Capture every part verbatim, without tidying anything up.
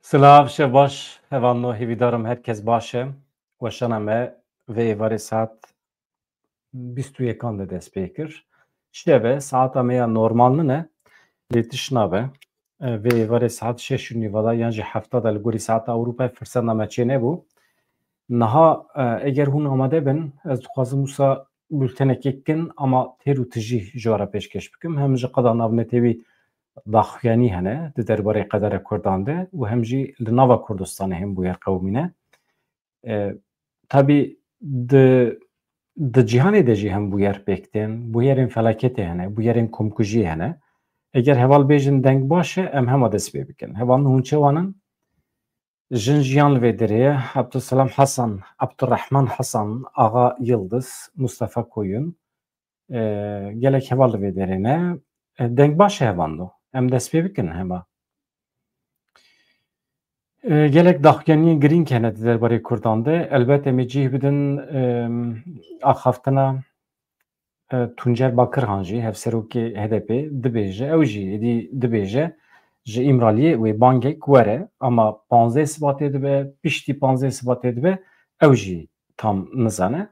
Silav, şev baş, hevalno, hêvîdarim her kes baş e. Weşana me vê êvarê saet bîst û yekan de dest pê kir. Şev e, saeta me ya normal nine, lê tiş nabe. E, vê êvarê saet şeş û nîva de yan jî hefta de li gorî saeta Ewropayê firseta me çê nebû. Niha, e, eger hûn amade bin, ez dixwazim wisa bültenekê kin, ama têr û tijî ji we re pêşkêş bikim. Hem ji qada navnetewî daxuyanî hene di derbarê qedera Kurdan de û hem jî li nava Kurdistanê hembûyer qewimîne. E, tabî di, di cîhanê de jî hembûyer pêk tên, bûyerên felaketê hene, bûyerên komkujiyê hene. Eger heval bêjin deng baş e, em hema dest pê bikin. Heval hûn çawa nin? Jin jiyan li vê derê ye. Abdulselam Hasan, Abdurrahman Hasan, Axa Yildiz, Mustafa Koyun, e, gelek heval li vê derê ne. E, deng baş e hevalno. Em dest pê bikin hema. E, gelek daxuyaniyên girîng hene di derbarê Kurdan de. Elbet em ê cih bidin, e, axaftina, e, Tuncer Bakirhan jî, hevserokê H D P dibêje, ew jî êdî dibêje, ji Îmraliyê wê bangek were, ama panzdeh Sibatê dibe, piştî panzdeh Sibatê dibe, ew jî tam nizane.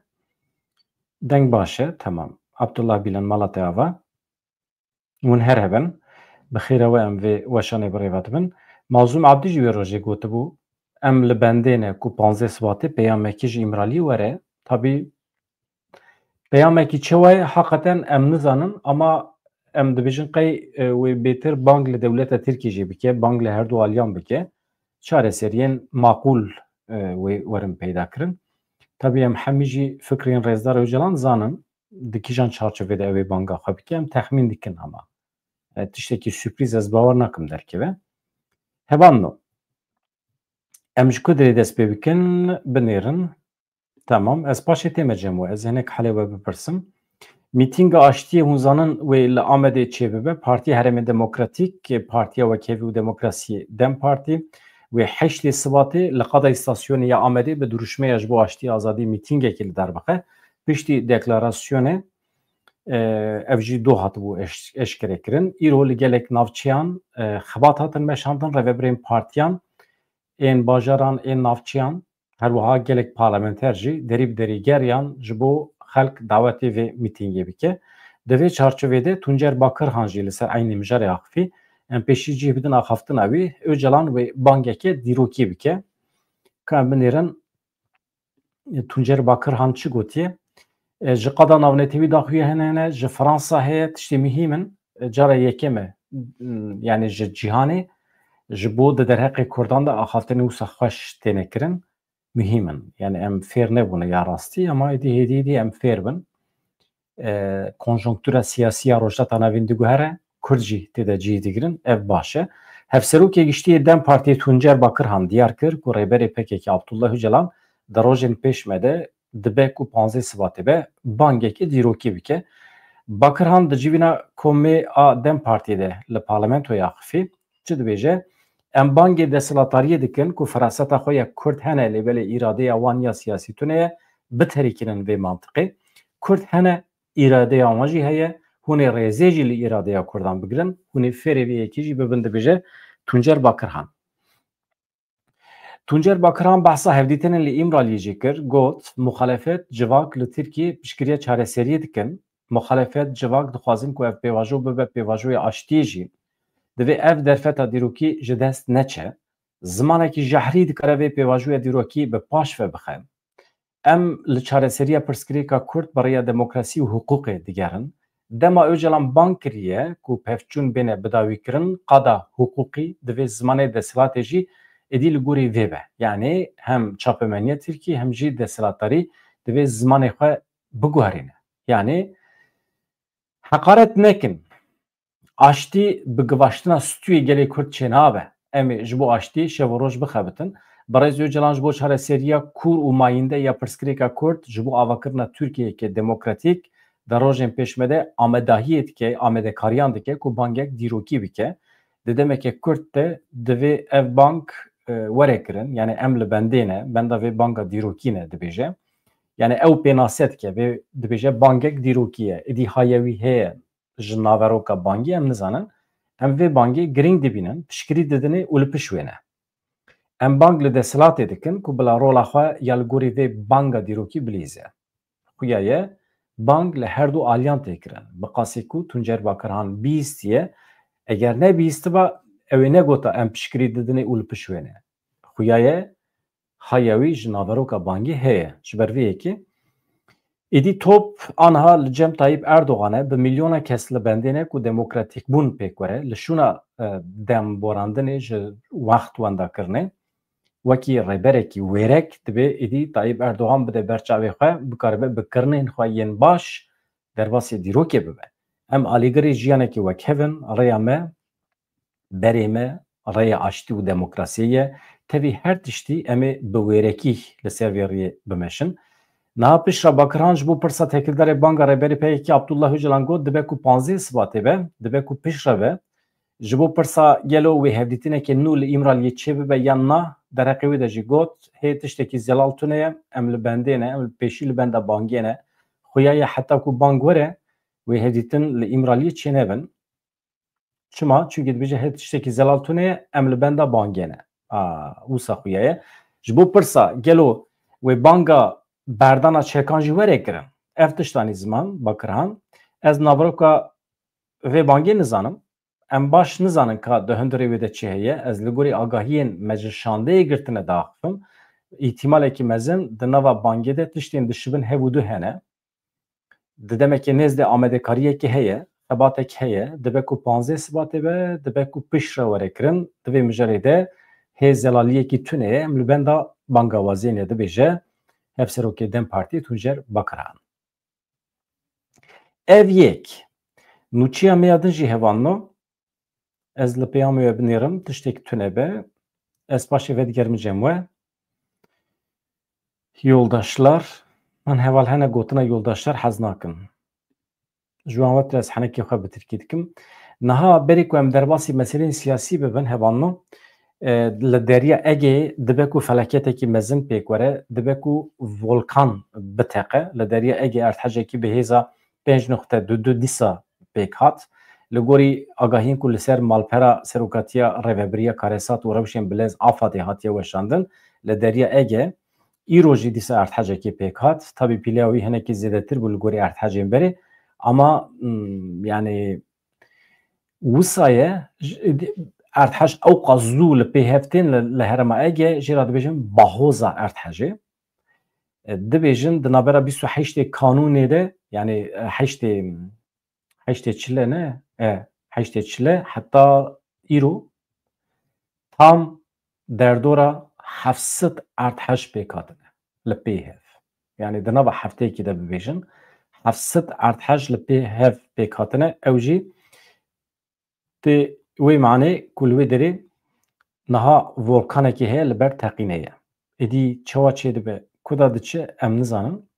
Deng baş e, temam. Abdullah Bîlan, mala te ava. Hûn her hebin. Bi xêra we em vê weşanê bi rê ve dibin. Mazlûm Abdî jî wê rojê gotibû, em li bendê ne ku panzdeh Sibatê peyamekî ji Îmraliyê were. Tabî peyamekî çi waye, heqeten em nizanin, ama em dibêjin qey, e, wê bêtir bang li dewleta Tirkiyê jî bike, bang li her du aliyan bike. Çareseriyên maqûl, e, wê werin peyda kirin. Tabî em hemî jî fikrên Rêzdar Ocalan zanin, di kîjan çarçovê de ew ê banga xwe bike, em texmîn dikin ama. E, tiştekî sürprîz ez bawer nakim derkeve. Hevalno, em ji ku derê dest pê bikin, binêrin. Tamam, ez paşê tême cem we, ez hinek helê we bipirsim. Mîtînga aştiyê hûn zanin wê li Amedê çêbibe. Partiya Herêmê Demokratîk, Partiya Wekhevî û Demokrasiyê, DEM Partî, wê heştê Sibatê li qada îstasyonê ya Amedê bi duruşmeya ji bo aştiyê azadî mîtîngekê li dar bixe. Piştî deklarasyonê, e, ev jî doh hatibû eş-, eşkerekirin. Îro li gelek navçeyan, e, xebat hatin meşandin, rêvebirên partiyan, ên bajaran, ên navçeyan, her wiha gelek parlamenter jî derî bi derî geriyan ji bo xelk dawetê vê mîtîngê bike. Di vê çarçovê de Tuncer Bakirhan jî li ser eynî mijarê axifî. Em pêşî cih bidin axaftina wî. Ocalan wê bangeke dîrokî bike. Ka em binêrin, Tuncer Bakirhan çi gotiye? E, ji qada navnetewî daxuya hene hene, ji Fransa heye, tiştê muhîm in. E, cara yekem e, m, yani ji cîhanê, ji bo di derheqê Kurdan de axaftinê wisa xweş têne kirin, muhîm in. Yani em fêr nebûne ya rastî, ama êdî hêdî hêdî em fêr bin. E, konjonktura siyasî ya Rojhilata Navîn diguhere, Kurd jî tê de cih digirin, ev baş e. Hevserokê Giştî yê DEM Partiyê Tuncer Bakirhan diyar kir ku Rêberê P K K Abdullah Ocalan di rojên pêş me de dibe ku panzdeh Sibatê be bangekê dîrokî bike. Bakirhan di civîna komê a DEM Partiyê de li parlamentoya axifî çi dibêje? Em bangê desthilatdariyê dikin ku feraseta xwe ya Kurd hene, lê belê îradeya wan ya siyasî tune ye, biterîkînin vê mantiqê. Kurd hene, îradeya wan jî heye, hûn ê rêzê jî li îradeya Kurdan bigirin, hûn ê fêrê vê yekê jî bibin, dibêje Tuncer Bakirhan. Tuncer Bakirhan behsa hevdîtinên li Îmraliyê jî kir, got, muxalefet, civak li Tirkiyê piştgiriya çareseriyê dikin. Muxalefet, civak dixwazin ku ev pêvajo bibe pêvajoya aştiyê jî. Divê ev derfeta dîrokî ji dest neçe. Zimanekî jehrî dikare vê pêvajoya dîrokî bi paş ve bixe. Em li çareseriya pirsgirêka Kurd bi rêya demokrasî û hiqûqê digerin. Dema Ocalan bang kiriye ku pevçûn bêne bidawîkirin, qada hiqûqî divê zimanê desthilatê jî êdî li gorî vê be. Yanî hem çapemeniya Tirkî hem jî desthilatdarî divê zimanê xwe biguherîne. Yanî heqaret nekin. Aştî bi givaştina stûyê gelê Kurd çênabe. Em ê ji bo aştî şev û roj bixebitin. Birêz Ocalan ji bo çareseriya kûr û mayînde ya pirsgirêka Kurd, ji bo avakirina Tirkiyeyeke demokratîk, di rojên pêş me de amadahiyê dike, amadekariyan dike ku bangek dîrokî bike. Di demeke kurt de divê ev bang, e, were kirin. Yani em li bendê ne, benda vê banga dîrokî ne dibêje. Yani ew pênase dike, vê dibêje bangek dîrokî ye. Êdî haya wî heye ji naveroka bangî em nizanin. Em vê bangê girîng dibînin, piştgirî didinê û li pişt wê ne. Em bang li desthilatê dikin ku bila rola xwe ya li gorî vê banga dîrokî bilîze. Xuya ye bang li her du aliyan tê kirin. Bi qasî ku Tuncer Bakirhan bihîstiye, eger nebihîstiba, ew ê negota em piştgirî didinê û li pişt wê ne. Xuya ye haya wî ji naveroka bangê heye. Ji ber vê yekê êdî top aniha li cem Tayyip Erdogan e, bi milyona kes li bendê ne ku demokratîkbûn pêk were. Li şûna, e, dem borandinê ji wext wenda kirinê, wekî rêberekî wêrek dibê êdî Tayyip Erdogan bide ber çavê xwe, bikaribe bi kirinên xwe yên baş derbasî dîrokê bibe. Em alîgirê jiyanekî wekhev in, rêya me, berê me, rêya aştî û demokrasiyê ye. Tevî her tiştî em ê bi wêrekî li ser vê rêyê bimeşin. Niha piştre Bakirhan ji bo pirsa têkildarê banga rêberê P Y K Abdullah Ocalan got, dibe ku panzdeh Sibatê be, dibe ku piştre be. Ji bo pirsa gelo wê hevdîtineke nû li Îmraliyê çêbibe yan na, dereqê wê de jî got, hê tiştekî zelal tune ye, em li bendê ne, em li pêşî li benda bangê ne. Xuya ye heta ku bang were, wê hevdîtin li Îmraliyê çênebin. Çima? Çunkî dibêje hê tiştekî zelal tune ye, em li benda bangê ne. A, wisa xuya ye. Ji bo pirsa gelo wê banga berdana çekan jî were kirin? Ev tiştanî ziman, Bakirhan, ez naveroka vê bangê nizanim. Em baş nizanin ka di hundirê wê de çi heye. Ez li gorî agahiyên me ji şandeyê girtine diaxifim. Îhtimalekî mezin di nava bangê de tiştên dişibin hev û du hene. Di demekê nêz de amadekariyekê heye, xebatek heye, dibe ku panzdeh Sibatê be, dibe ku piştre were kirin, di vê mijarê de hê zelaliyekî tune ye, em li benda banga waziyê ne, dibêje Hevserokê dem Partiyê Tuncer Bakirhan. Ev yek. Nûçiya me ya din jî hevalno. Ez li peyamê we binêrim, tiştek tune be. Ez paşê vedigerim cem we. Yoldaşlar, min heval hene gotina yoldaşlar hez nakin. Ji wan wetir ez henekê xwe bi tirkî dikim. Niha berî ku em derbasî meseleyên siyasî bibin, hevalno, e, li Derya Egeyê dibe ku felaketekî mezin pêk were, dibe ku volkan biteqe. Li Derya Egê erdhejekî bi hêza pênc nokte du du dîsa pêk hat. Li gorî agahiyên ku li ser malpera serokatiya rêvebiriya karesat û rewşên bilez AFADê hatiye weşandin, li Derya Ege îro jî dîsa erdhejekê pêk hat. Tabî pîleya wî hinekî zêdetir bû li gorî erdhejên berê. Ama, hmm, yani, wisa ye, erdhej ewqas zû li pê hev tên li, li herêma Ege, jê re dibêjin bahoza erdhejê. E, dibêjin di navbera bîst û heştê kanûnê de, yani, e, heştê, heştê çile ne, e, heştê çile heta îro tam derdora heft sed erdhej pêk hatine li pê hev. Yani di nava hefteyekî de bibêjin, heft sed erdhej li pê hev pêk hatine. Ew jî tê wê manê ku li wê derê niha volkanekî heye li ber teqînê ye. Êdî çawa çêdibe, ku da diçe, em nizanin.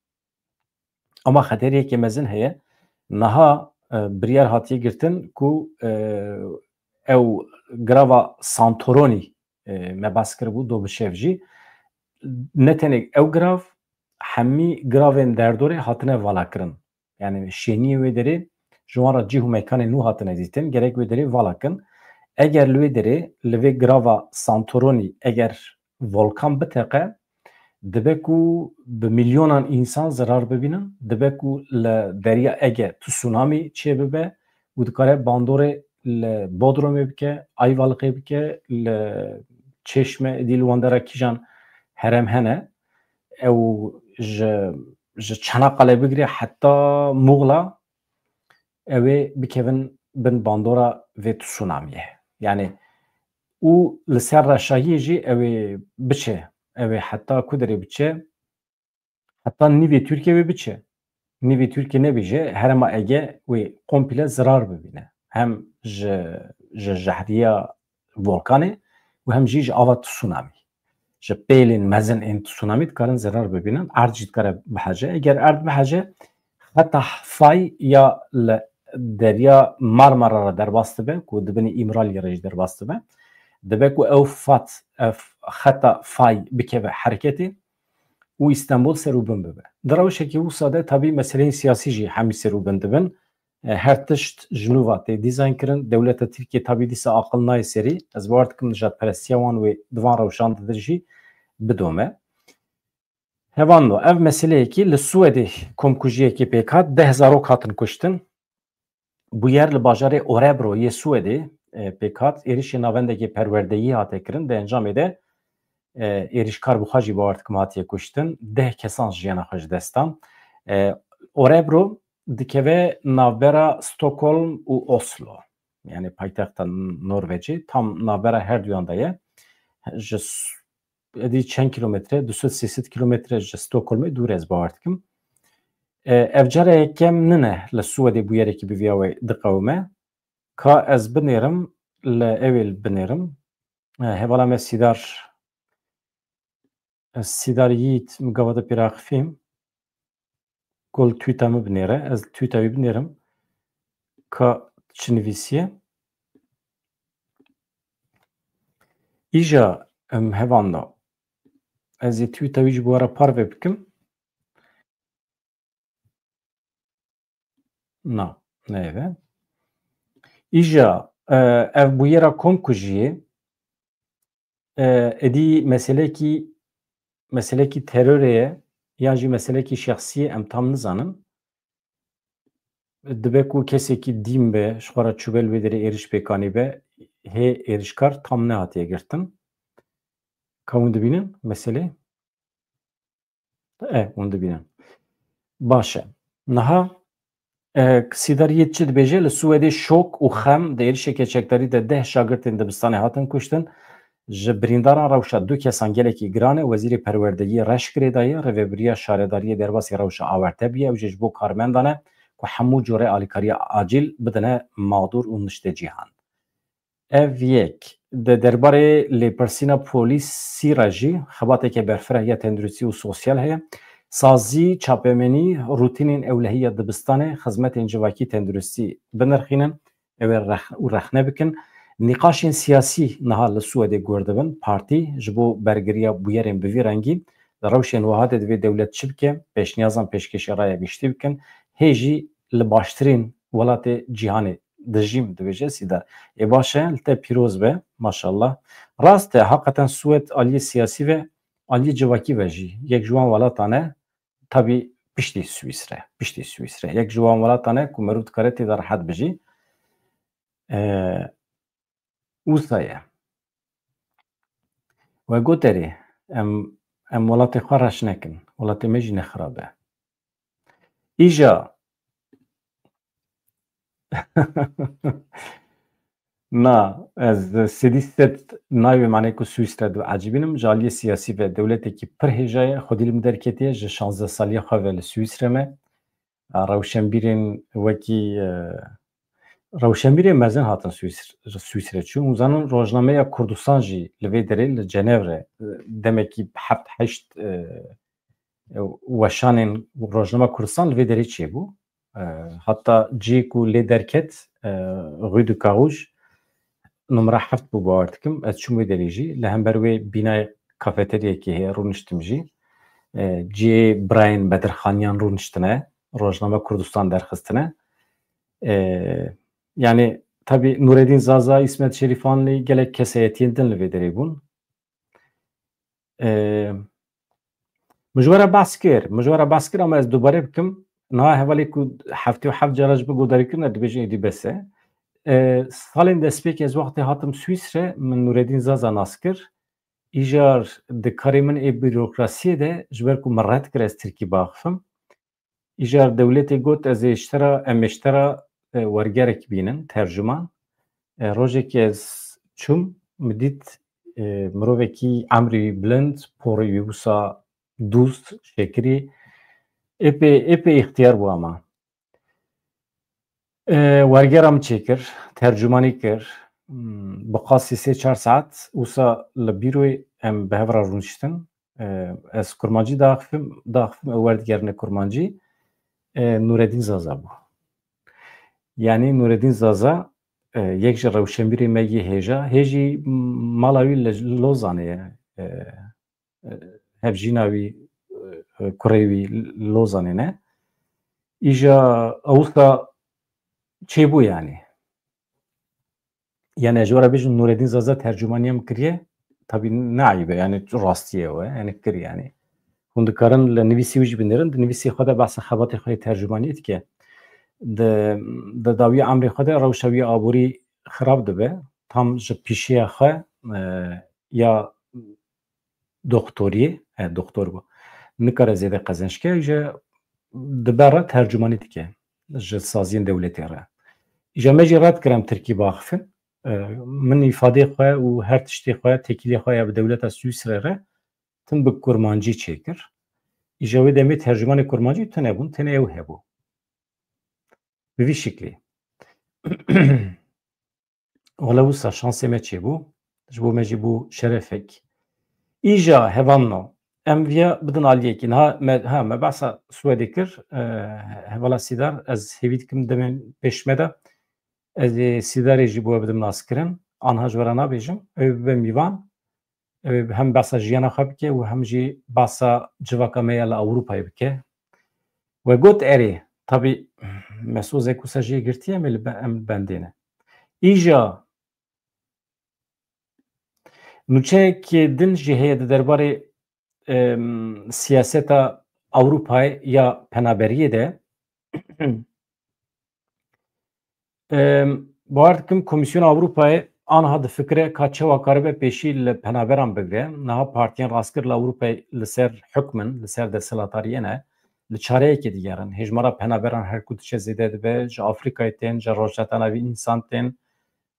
Ama xeteriyekê mezin heye. Niha, e, biryar hatiye girtin ku, e, ew girava Santorini, e, me behs kiribû, do bi şev jî. Ne tenê ew girav, hemî giravên derdorê hatine valakirin. Yani şêniyê wê derê ji wan re cih û mekanê nû hatine dîtin, gerek wê derê vala kin. Eger li wê derê, li vê girava Santorini, eger volkan biteqe, dibe ku bi milyonan însan zirar bibînin, dibe ku li Derya Ege tsunami çêbibe û dikare bandorê li Bodrumê bike, Ayvalıkê bike, li Çeşme, êdî li wan dera kîjan herem hene, ew ji, ji Çanakkale bigire heta Muğla, ew ê bikevin bin bandora vê tsunamiyê. Yani û li ser reşahiyê jî ew ê biçe, ew ê heta ku derê biçe, heta nîvê Tirkiye wê biçe. Nîvê Tirkiye nebêje, herêma Ege wê komple zirar bibîne. Hem ji, ji jehriya volkanê û hem jî ji ava tsunami. Ji pêlên mezin ên tsunami dikarin zirar bibînin, erd jî dikare bihece. Eger erd bihece, xeta fay ya li Derya Marmara re derbas dibe, ku di binî Îmraliyê re jî derbas dibe. Dibe ku ew fat, ev xeta fay bikeve hereketê û Îstanbul ser û bin bibe. Di rewşekî wisa de tabî meseleyên siyasî jî hemî ser û bin dibin. E, her tişt ji nû ve tê dîzayn kirin. Dewleta Tirkiyê tabî dîsa aqil nayê serî. Ez bawer dikim nijadperestiya wan wê di van rewşan de jî bidome. Hevalno, ev meseleyekî li Swêdê komkujiyekê pêk hat, deh zarok hatin kuştin. Bûyer li bajarê Örebro yê Swêdê, e, pêk hat, êrişê navendekê perwerdeyî hate kirin, di encamê de, e, êrişkar bi xwe jî bawer dikim hatiye kuştin, deh kesan jiyana xwe ji dest dan. E, Örebro dikeve navbera Stockholm û Oslo. Yani paytexta Norvecê tam navbera her duyan de ye. Ji s-, edî çend kilometre, du sed sê sed kilometre ji Stockholmê dûr ez bawer dikim. E, ev cara yekem nine li Swêdê bûyerekî bi viya wê diqewime. Ka ez binêrim, li ewê li binêrim. E, hevala me Sîdar, ez Sîdar Yiğit mi gava de pêraxifîm. Gol tweeta min binêre, ez tweeta wî binêrim. Ka çi nivîsiye? Îja, em, hevalno. Ez ê tweeta wî ji bo we re parve bikim. Na, ne ev e. Îja, e, ev bûyera komkujiyê, e, êdî meselekî, meselekî terorê ye, yan jî meselekî şexsî ye, em tam nizanin. Dibe ku kesekî dîn be, ji xwe re çûbe li wê derê êriş pêk anîbe, hê êrişkar tam nehatiye girtin. Ka hûn dibînin meselê? E, hûn dibînin. Baş e. Niha, e, Sîdar Yiğit çi dibêje? Li Swêdê şok û xem di êrişeke çekdarî de deh şagirtên dibistanê hatin kuştin. Ji birîndaran rewşa du kesan gelekî giran e. Wezîrê Perwerdeyî reş girêdaye. Rêvebiriya Şaredariyê derbasî rewşa awarte bûye. Ew jî ji bo karmendan e ku hemû corê alîkariya acîl bidine mağdûr û niştecîhan. Ev yek. Di derbarê lêpirsîna polîsî re jî xebateke berfireh ya tenduristî û sosyal heye. Sazî, çapemenî, rûtînên ewlehî ya dibistanê, xizmetên civakî tenduristî binirxînin, ew ê rex-, û rexne bikin. Nîqaşên siyasî niha li Swêdê gor dibin. Partî ji bo bergiriya bûyerên bi vî rengî di rewşên wiha de divê dewlet çi bike? Pêşniyazan pêşkêşî raya giştî bikin. Hê jî li baştirîn welatê cîhanê dijîm, dibêje Sîdar. Ê baş e, li te pîroz be, maşallah. Rast e, heqeten Swêd aliyê siyasî ve, aliyê civakî ve jî yek ji wan welatan e, tabî piştî Swîsre, piştî Swîsre. Yek ji wan welatan e ku merû dikare tê de rehet bijî. E, wisa ye. We got erê, em, em welatê xwe reş nekin, welatê me jî ne xirab e. Îja, na, ez sedî sed nayê manê ku Swîsre di ecibînim, ji aliyê siyasî ve dewletekî pir hêja ye, xwedî li min derketiye, ji şazdeh saliya xwe ve li Swîsre me. A, rewşenbîrên wekî, e, rewşenbîrên mezin hatin Swîs-, Swîsre çûn. Hûn zanin Rojnameya Kurdistan jî li vê derê li Cenevre, e, demekî heft heşt, e, e, weşanên Rojnama Kurdistan li vê derê çêbû. E, hatta cihê ku lê derket, e, Rue du Carouge, numara heft bû bawer dikim. Ez çûm wê derê jî. Li hember wê bînayê kafeteryekê heye, rûniştim jî. E, cihê birayên Bedirxaniyan rûniştine, Rojname Kurdistan derxistine. E, yani, tabî Nureddin Zaza, Îsmet Şerîfanlî gelek kesayetiyên din li vê derê bûn. E, Min ji we re behs kir, min ji we re behs kir, ama ez dubare bikim. Niha hevalê ku heftê û heft cara ji bin guhdarî kirine, dibêjin êdî bes e. E, salên destpêkê ez wextê hatim Swîsre, min Nureddin Zaza nas kir. Îjar di karê min ê bürokrasiyê de, ji ber ku min red kir ez tirkî biaxifim. Îjar dewletê got, ez ê ji te re, em ê ji te re, e, wergerek bînin, tercûman. E, rojekê ez çûm, min dît, e, mirovekî emrî wî bilind, porê wî wisa dûz, şekirî, êpê, êpê îxtiyar bû ama. E, wergera min çêkir, tercûmanî kir. Hmm, bi qasî sê çar saet wisa li bîroyê em bi hev re rûniştin. E, ez kurmancî diaxifim, diaxifim, ew werdigerine kurmancî. E, Nureddin Zaza bû. Yanî Nureddin Zaza, e, yek ji rewşenbîrê me yê hêja, hê jî mala wî li Lozanê ye. E, e, hevjîna wî, e, kurê wî Lozanê ne. Îja ewsa çêbû yani. Yani ez ji we re bêjim Nureddin Zaza tercumaniya min kiriye. Tabî ne eyb e, yani rastiyê ew e, yani kir yani. Hûn dikarin li nivîsî wî jî binêrin, di nivîsî xwe de behsa xebatê xwe yê tercumaniyê dike. Di, di dawî emrê xwe de rewşa wî aborî xirab dibe. Tam ji pîşeya xwe, e, ya doktoriyê, e, doktor bû. Nikare zêde qezenç ke, îja dibe re tercumanî dike ji saziyên dewletê re. Îja me jî red kir em tirkî biaxifin. E, min îfadeyê xwe û her tiştê xwe, têkiliyê xwe ya bi dewleta Swîsrê re tim bi kurmancî çêkir. Îja wê demê tercumanê kurmancî tune bûn, tenê ew hebû. Bi vî şiklî. Wele wisa şansê me çêbû. Ji bo me jî bû şerefek. Îja hevalno. Em viya bidin aliyekî. Niha me, ha, me behsa Swedê kir. E, hevala Sîdar, ez hêvî dikim demên pêş me de. Ez ê Sîdarê jî bo we bidim naskirin. Anha ji we re nabêjim. Ew bibe mîvan. Ew ê hem behsa jiyana xwe bike û hem jî behsa civaka me ya li Ewropayê bike. We got erê, tabî me sozek wisa jê girtiye, em ê li be-, em li bendê ne. Îja nûçeyekê din jî heye di derbarê, em, siyaseta Ewropayê ya penaberiyê de. Em, bawer dikim Komîsyona Ewropayê anha difikire ka çawa karibe pêşî li penaberan bigire. Niha partiyên rastgir li Ewropayê li ser hukm in, li ser desthilatdariyê ne. Li çareyekê digerin. Hêjmara penaberan her ku diçe zêde dibe, ji Afrîkayê tên, ji Rojheta Navî însan tên,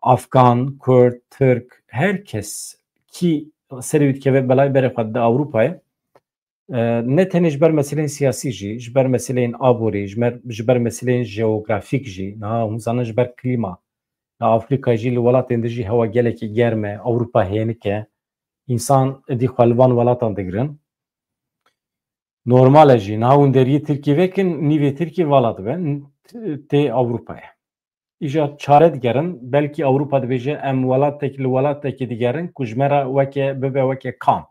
Afgan, Kurd, Tirk, her kes kî serê wî dikeve belayê berê xwe dide Ewropayê. E, ne tenê ji ber meseleyên siyasî jî, ji ber meseleyên aborî, ji mer-, ji ber meseleyên jeografîk jî, niha hûn zanin ji ber klîma. Li Afrîkayê jî, li welatên din jî hewa gelekî germ e, Ewropa hênik e. Însan êdî xwe li van welatan digirin. Normal e jî, niha hûn deriyê Tirkiyê vekin, nîvê Tirkiyê vala dibe, tê Ewropayê. Îja çare digerin, belkî Ewropa dibêje, em welatek li welatekê digerin ku ji me re weke, bibe weke kamp.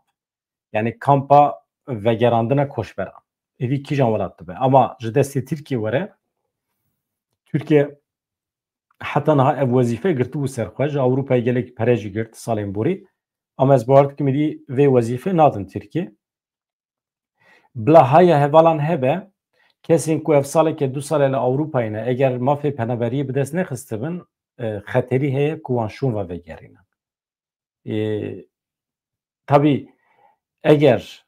Yani kampa vegerandina koçberan. Êdî kîjan welat dibe? Ama ji destê Tirkiyê were, Tirkiye heta niha ev wezîfe girtibû ser xwe, ji Ewropayê gelek pere jî girt salên borî. Ama ez bawer dikim êdî vê wezîfe nadin Tirkiyê. Bila haya hevalan hebe, kesên ku ev saleke du sale li Ewropayê ne, eger mafê penaberiyê bi dest nexistibin, e, xeterî heye ku wan şûn ve vegerînin. E, tabî, eger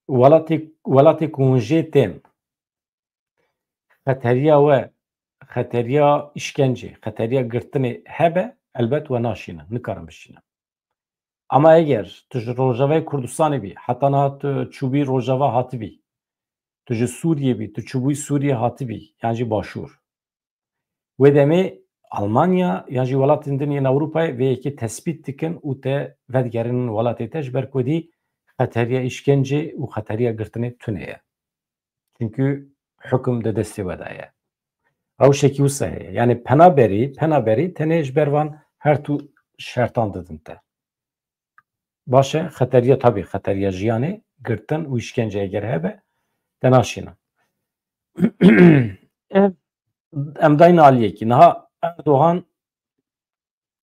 welatê, welatê ku hûn jê tên, xeteriya we, xeteriya îşkencê, xeteriya girtinê hebe, elbet we naşînin, nikarin bişînin. Ama eger tu ji Rojavayê Kurdistanê bî, heta niha tu çûbî Rojava hatibî, tu ji Sûriyê bî, tu çûbûyî Sûriyê hatibî, yan jî Başûr. Wê demê Almanya yan jî welatên din yên Ewropayê vê yekê tespît dikin û te vedigerinin welatê te, ji ber ku dî xeteriya îşkencê û xeteriya girtinê tune ye. Çunkî hukum di destê we de ye. Rewşekî wisa heye. Yani penaberî, penaberî tenê ji ber van her tu şertan didin te. Baş e, xeteriya, tabî xeteriya jiyanê, girtin û îşkence eger hebe, te naşînin. Ev, em dayne aliyekî. Niha Erdogan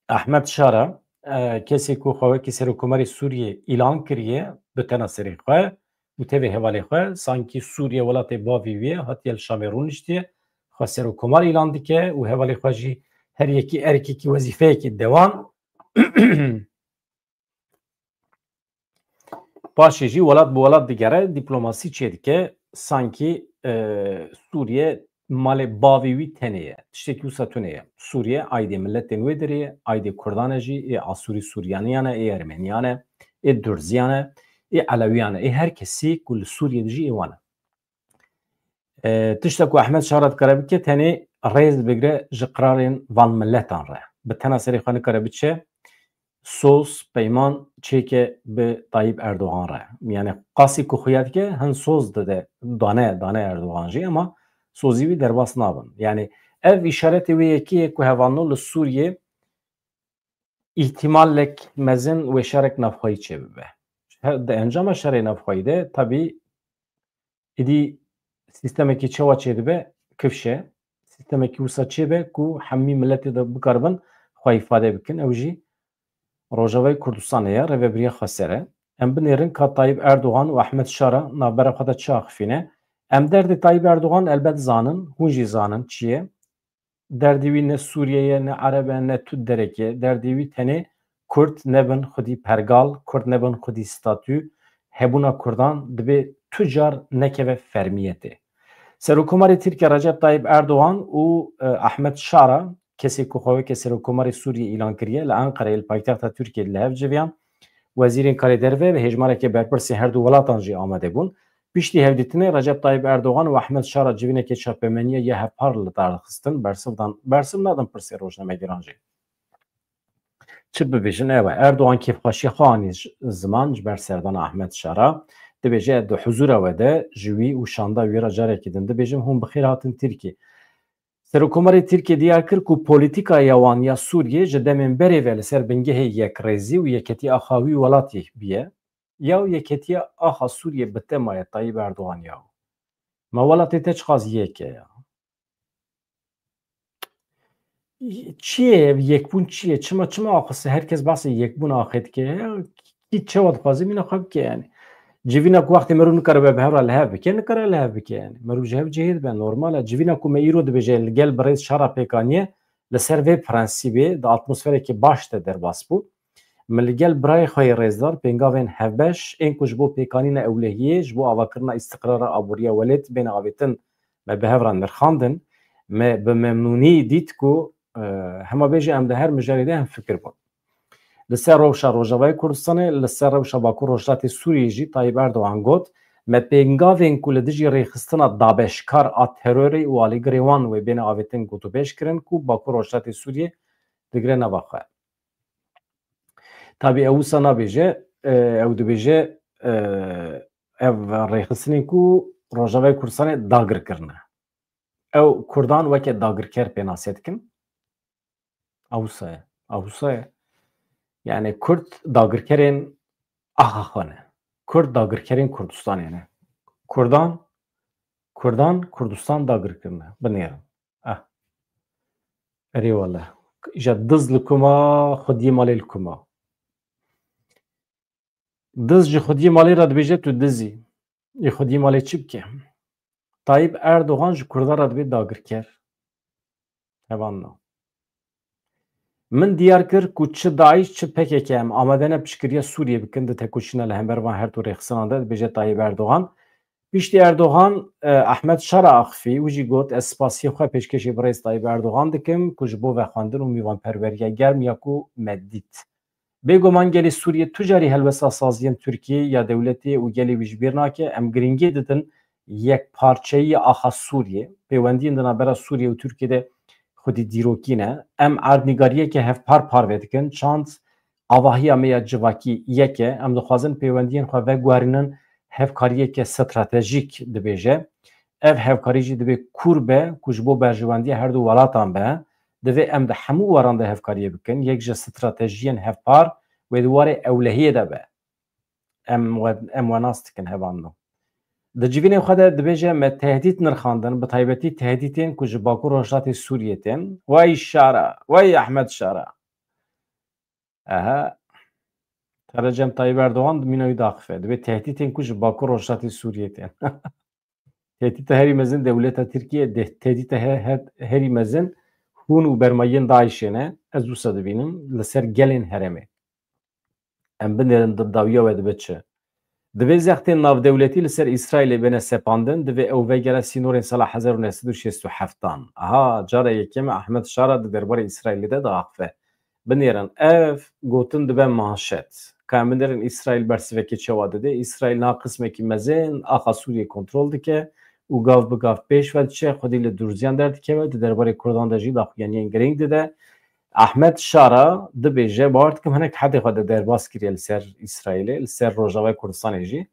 Ahmet Şara, e, kesê ku xwe wekî Serokkomarê Sûriyê îlan kiriye, bi tena serê xwe û tevê hevalê xwe, sankî Sûriye welatê bavê wî ye, hatiye li Şamê rûniştiye, xwe Serokkomar îlan dike û hevalê xwe jî her yekî erkekî, wezîfeyekî dewan. Paşê jî welat bi welat digere, dîplomasî çêdike, sankî, e, Sûriye malê bavê wî tenê ye. Tiştekî wisa tune ye. Sûriye aydê miletên wê derê ye, aydê Kurdan e jî, ê Asûrî Sûriyaniyan e, ê Ermeniyan e, ê Durziyan e, ê Elewiyan e, ê her kesî ku li Sûriye dijî ê wan e. E, tişta ku Ehmed Şara dikare bike, tenê rêz bigire ji qirarên van miletan re. Bi tena serê xwe nikare biçe soz, peyman çêke bi Tayyip Erdogan re. Yani qasî ku xuya dike, hin soz dide, dane, dane Erdogan jî, ama sozî wî derbas nabin. Yani ev îşaretê wê yekê ye ku hevalno li Sûriyê îhtimalek mezin weşarek navxweyî çêbibe. Her, di encama şerê navxweyî de, tabî, êdî sîstemekî çawa çêdibe, kifş e. sistemekî wisa çêbe ku hemî miletê de bikaribin xwe îfade bikin. Ew jî Rojavayê Kurdistanê ye, rêvebiriya xweser e. Em binêrin ka Tayyip Erdogan û Ahmet Şara navbera xwe de çi axifîne. Em derdê Tayyip Erdogan elbet zanin, hûn jî zanin çi ye. Derdê wî ne Sûriye ye, ne Ereb e, ne tu derek e. Derdê wî tenê Kurd nebin xwedî pergal, Kurd nebin xwedî statû, hebûna Kurdan dibê tu car nekeve fermiyetê. Serokkomarê Tirkiye Recep Tayyip Erdogan û, e, Ahmet Şara, kesê ku xwe weke Serokkomarê Sûriyê îlan kiriye, li Enqereyê li paytexta Tirkiyê li hev civiyan. Wezîrên Karê Derve ve hêjmareke berpirsê her du welatan jî amade bûn. Piştî hevdîtinê Recep Tayyip Erdogan û Ahmet Şara civîneke çapemeniya ya hevpar li dar xistin, bersiv dan, bersiv nadin pirsê rojnamegeran jî. Çi bibêjin ew e. Erdogan kêfxweşiya xwe anî ji, ziman ji ber serdana Ahmet Şara. Dibêje, di huzûra we de ji wî û şanda wî re carekî din dibêjim, hûn bi xêr hatin Tirkiyê. Serokkomarê Tirkiyê diyar kir ku polîtîkaya wan ya Sûriyê ji demên berê ve li ser bingehê yekrêzî û yeketî axa wî welatî bûye. Ya û yeketiya axa Sûriyê bi te maye Tayyip Erdogan ya. Ma welatê te çiqas yek e ya. Çi ye ev yekbûn çi ye? Çima, çima axise her kes behsê yekbûn axê dike? Ya, kî çawa dixwaze mîna xwe bike yani. Civîna ku wextê meriv nikare be bi hev re li hev bike, nikare li hev bike yani. Meriv ji hev cihê dibe, normal e. Civîna ku me îro dibêje li gel birêz şara pêkaniye, li ser vê prensîbê di atmosfereke baş de derbas bû. Min li gel birayê xwe yê rêzdar, pêngavên hevbeş, ên ku ji bo pêkanîna ewlehiyê, ji bo avakirina îstiqrara aboriya welêt bêne avêtin, me bi hev re nirxandin. Me bi memnûnî dît ku, e, hema bêje em di her mijarê de hemfikir bûn. Li ser rewşa Rojavayê Kurdistanê, li ser rewşa Bakur Rojhilatê Sûriyê jî Tayyip Erdogan got, me pêngavên ku li dijî rêxistina dabeşkar a terorê û alîgirê wan wê bêne avêtin gotûbêj kirin ku Bakur Rojhilatê Sûriyê digire nava xwe. Tabî ew wisa nabêje, e, ew dibêje, e, ev rêxistinên ku Rojavayê Kurdistanê dagir kirine. Ew Kurdan weke dagirker pênase dikin. Ew wisa ye. Ew wisa ye. Yani Kurd dagirkerên axa xwe ne. Kurd dagirkerên Kurdistanê ne. Kurdan, Kurdan Kurdistan dagir kirine. Binêrin. Ah. Erê wele. Îja diz li kuma, xwediyê malê li kuma. Diz ji xwediyê malê re dibêje tu diz î. Ê xwediyê malê çi bike? Tayyip Erdogan ji Kurdan re dibê dagirker. Hevalno. Min diyar kir ku çi DAIŞ, çi P K K em amade ne piştgiriya Sûriyê bikin di tekoşîna li hember van her du rêxinan de, dibêje Tayyip Erdogan. Piştî Erdogan, e, Ahmet Şara axifî û jî got, ez spasiyê xwe pêşkêşî birêz Tayyip Erdogan dikim ku ji bo vexwendin û mîvanperweriya germ ya ku me dît. Bêguman gelê Sûriyê tu carî helwesta saziyên Tirkiyê ya dewletê û gelê wî ji bîr nake. Em girîngiyê didin yekparçeyiya axa Sûriyê. Pêwendiyên di navbera Sûriyê û Tirkiyê de xwedî dîrokî ne. Em erdnîgariyeke hevpar parve dikin. Çand avahiya me ya civakî yek e. Em dixwazin pêwendiyên xwe veguherînin hevkariyeke stratejîk, dibêje. Ev hevkarî jî divê kûr be ku ji bo berjewendiya her du welatan be. Divê em di hemû weran de hevkariyê bikin. Yek ji stratejiyên hevpar wê di warê ewlehiyê de be. Em we, em we nas dikin hevalno. Di civînê xwe de dibêje me tehdît nirxandin, bi taybetî tehdîtên ku ji Bakur Rojhilatê Sûriyê tên. Wey Şara, wey Ehmed Şara. Aha. Te Recep Tayyip Erdogan di mîna wî daxife. Dibê tehdîtên ku ji Bakur Rojhilatê Sûriyê tên. Tehdîta herî mezin dewleta Tirkiye, de, tehdîta he, he, herî mezin hûn û bermayiyên DAIŞê ne. Ez wisa dibînim li ser gelên herêmê. Em binêrin di dawiya we dibe çi? Divê zextên navdewletî li ser Îsraîlê bêne sepandin, divê ew vegere sînorên sala hezar û neh sed û şêst û heft an. Aha, cara yekemî Ahmed Şara di derbarê Îsraîlê de diaxife. Binêrin, ev gotin dibe manşet. Ka em binêrin Îsraîl bersivekê çawa dide? Îsraîl niha qismekî mezin axa Sûriyê kontrol dike û gav bi gav pêş ve diçe, xwedî li durziyan derdikeve, di derbarê Kurdan de jî daxuyaniyên girîng dide. Ahmed Şara dibêje, bawer dikim hinek hedê xwe de derbas kiriye li ser Îsraîlê, li ser Rojavayê Kurdistanê jî.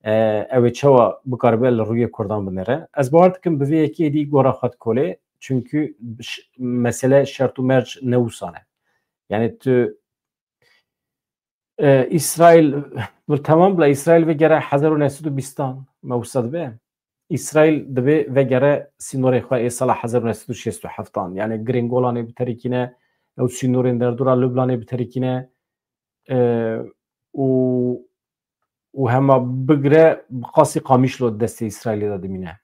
E, ew ê çawa bikaribe li rûyê Kurdan binêre? Ez bawer dikim bi vê yekê êdî gora xwe dikolê, çunkî ş-, mesele şert û merc ne wisa ne. Yani tu, e, Îsraîl, bi temam bila Îsraîl vegere hezar û neh sed û bîstan, me wisa dibe. Îsraîl divê vegere sînorê xwe ê sala hezar û neh sed û şêst û heft an. Yani Giringolanê biterikîne, ew sînorên derdora Lubnanê biterikîne, e, û, û hema bigire bi qasî Qamişlo di destê Îsraîlê de dimîne.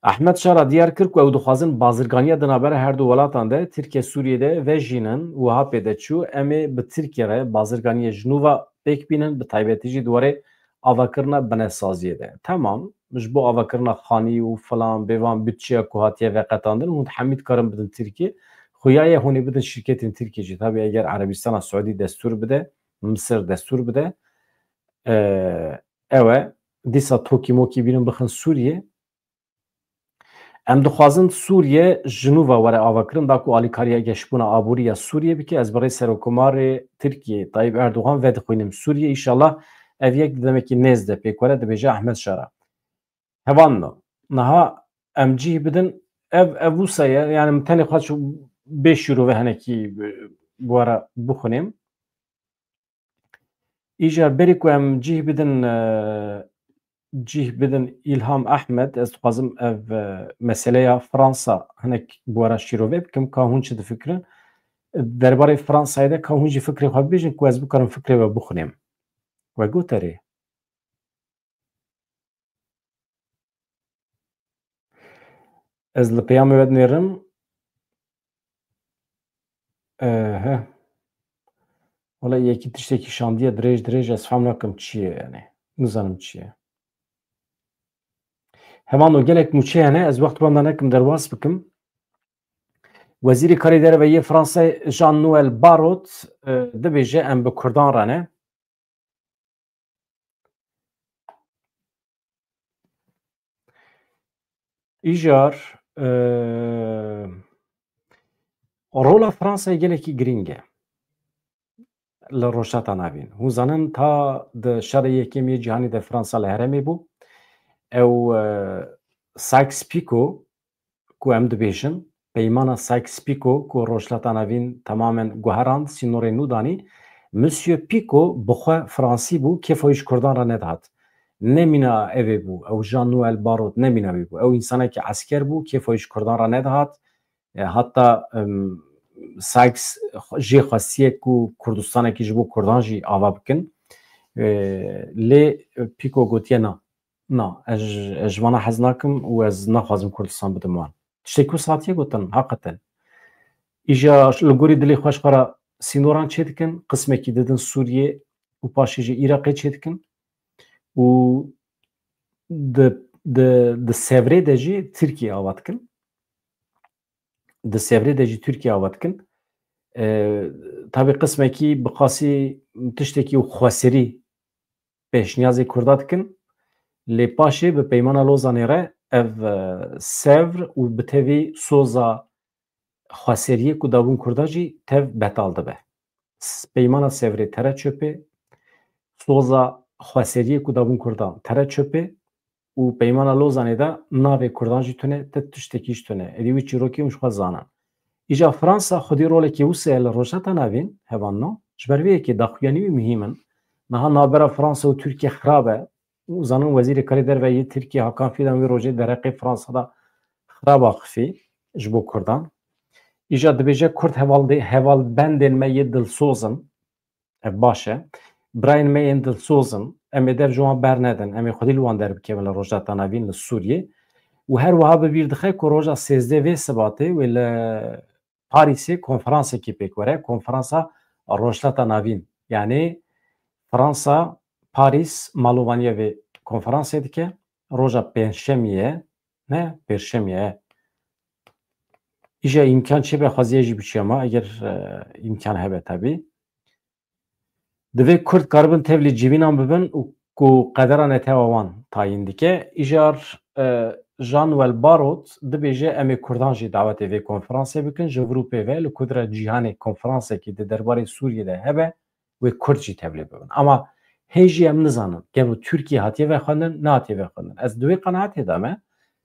Ahmed Şara diyar kir ku ew dixwazin bazirganiya di navbera her du welatan de, Tirkiye, Sûriyê de vejînin, wiha pê de çû, em ê bi Tirkiye re bazirganiya ji nû ve pêk bînin, bi taybetî jî di warê avakirina binesaziyê de. Temam, ji bo avakirina xanî û filan, bêvan budçeya ku hatiye veqetandin, hûn hemî dikarin bidin Tirkiye. Xuya ye hûn ê bidin şirketên Tirkiye jî. Tabî eger Erebistana Siûdî destûr bide, Misir destûr bide, e, ew e, dîsa tokî mokî bînin bixin Sûriyê. Em dixwazin Sûriye ji nû ve were avakirin, da ku alîkariya geşbûna aborî ya Sûriye bike. Ez bi rê Serokkomarê Tirkiyê Tayyip Erdogan vedixwînim Sûriye. Înşallah ev yek di demekî nêz de pêk were, dibêje Ahmed Şara. Hevalno, niha em cih bidin, ev, ev wisa ye, yani min tenê xwe çû bê şîrove hinekî, e, bi we re bixwînim. Îcar berî ku em cih bidin, e, cih bidin Îlham Ehmed, ez dixwazim ev, e, meseleya Fransa hinek bi we re şîrove bikim, ka hûn çi difikirin. Derbarê Fransayê de ka hûn jî fikrê xwe bibêjin ku ez bikarim fikrê we bixwînim. We got erê. Ez li peyamê we dinêrim. Ehe. Wala yekî tiştekî şandiye dirêj dirêj, ez fam nakim çi ye yani. Nizanim çi ye. Heman o gelek mûçe hene, ez wext wenda nekim derbas bikim. Wezîrê Karê Derve yê Fransayê Jean-Noël Barrot, e, dibêje em bi Kurdan re ne. Îcar, e, rola Fransayê gelekî girîng e li Rojhilata Navîn. Hûn zanin ta di şerê yekêm yê cîhanî de Fransa li herêmê bû. Ew, e, Sykes-Picot, ku em dibêjin, peymana Sykes-Picot ku Rojhilata Navîn temamen guherand, sînorê nû danî, Monsieur Picot bi xwe Fransî bû, kêfa wî ji Kurdan re nedihat. Ne mîna evê bû, ew Jean-Noël Barrot ne mîna wî bû. Ew însanekî esker bû, kêfa wî ji Kurdan re nedihat. E, hatta, em, Sykes jê xwestiye ku Kurdistanekî ji bo Kurdan jî ava bikin. E, lê Picot gotiye na. Na, ez, ez ji vana hez nakim û ez naxwazim Kurdistan bidim wan. Tiştekî wisa hatiye gotin, heqeten. Îja li gorî dilê xwe ji xwe re sînoran çêdikin, qismekî didin Sûriyê û paşê jî Iraqê çêdikin û di, di, di Sevrê de jî Tirkiye ava dikin. Di Sevrê de jî Tirkiye ava dikin. E, tabî qismekî bi qasî tiştekî û xweserî pêşniyazê Kurda dikin. Lê paşê bi Peymana Lozanê re ev, e, Sevr û bi tevî soza xweseriyê ku dabûn Kurda jî tev betal dibe. S-, Peymana Sevrê tere çöpê, soza xweseriyê ku dabûn Kurdan tere çöpê û Peymana Lozanê de navê Kurdan jî tune, ti tiştekî jî tune. Êdî wî çîrokê hûn ji xwe zanin. Îja Fransa xwedî rolekî wisa ye li Rojhilata Navîn, hevalno. Ji ber vê yekê daxuyanî wî muhîm in. Niha navbera Fransa û Tirkiye xirab e. Û zanin Wezîrê Karê Derve yê Tirkiye Hakan Fidan wî rojê derheqê Fransa de xirab axifî ji bo Kurdan. Îja dibêje Kurd hevalde-, hevalbendên me yê dilsoz in. Ev baş e. Birayên me yên dilsoz in. Em ê dev ji wan bernedin. Em ê xwedî li wan derbikevin li Rojhilata Navîn, li Sûriyê. Û her wiha bi bîr dixe ku roja sêzdeh vê Sibatê wê li Parîsê konferansekî pêk were. Konferansa Rojhilata Navîn. Yanî Fransa, Parîs malovaniya vê konferansê dike. Roja pêncşemiyê ye. Ne, pêncşemiyê ye. Îja îmkan çêbe xweziye jî biçûya ma, eger, e, îmkan hebe tabî. Divê Kurd karibin tevlî civînan bibin û ku qedera netewa wan tayîn dike. Îjar, e, Jean-Noël Barrot dibêje em ê Kurdan jî dawetê vê konferansê bikin, ji vir û pê ve li ku dire cîhanê konferansekî di derbarê Sûriyê de hebe, wê Kurd jî tevlî bibin. Ama hê jî em nizanin, gelo Tirkiye hatiye vexwendin, nehatiye vexwendin. Ez di wê qenaetê de me,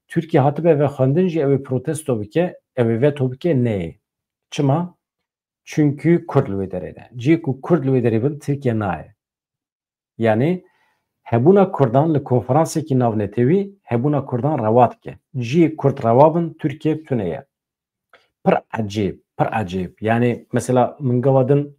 Tirkiye hatibe vexwendin jî ew ê protesto bike, ew ê veto bike, neyê. Çima? Çunkî Kurd li wê derê ne. Cihê ku Kurd li wê derê bin, Tirkiye nayê. Yanî Hebûna Kurdan li konferansekî navnetewî hebûna Kurdan rewa dike. Cihê Kurd rewa bin Tirkiye tune ye. Pir ecêb, pir ecêb. Yani mesela min gava din,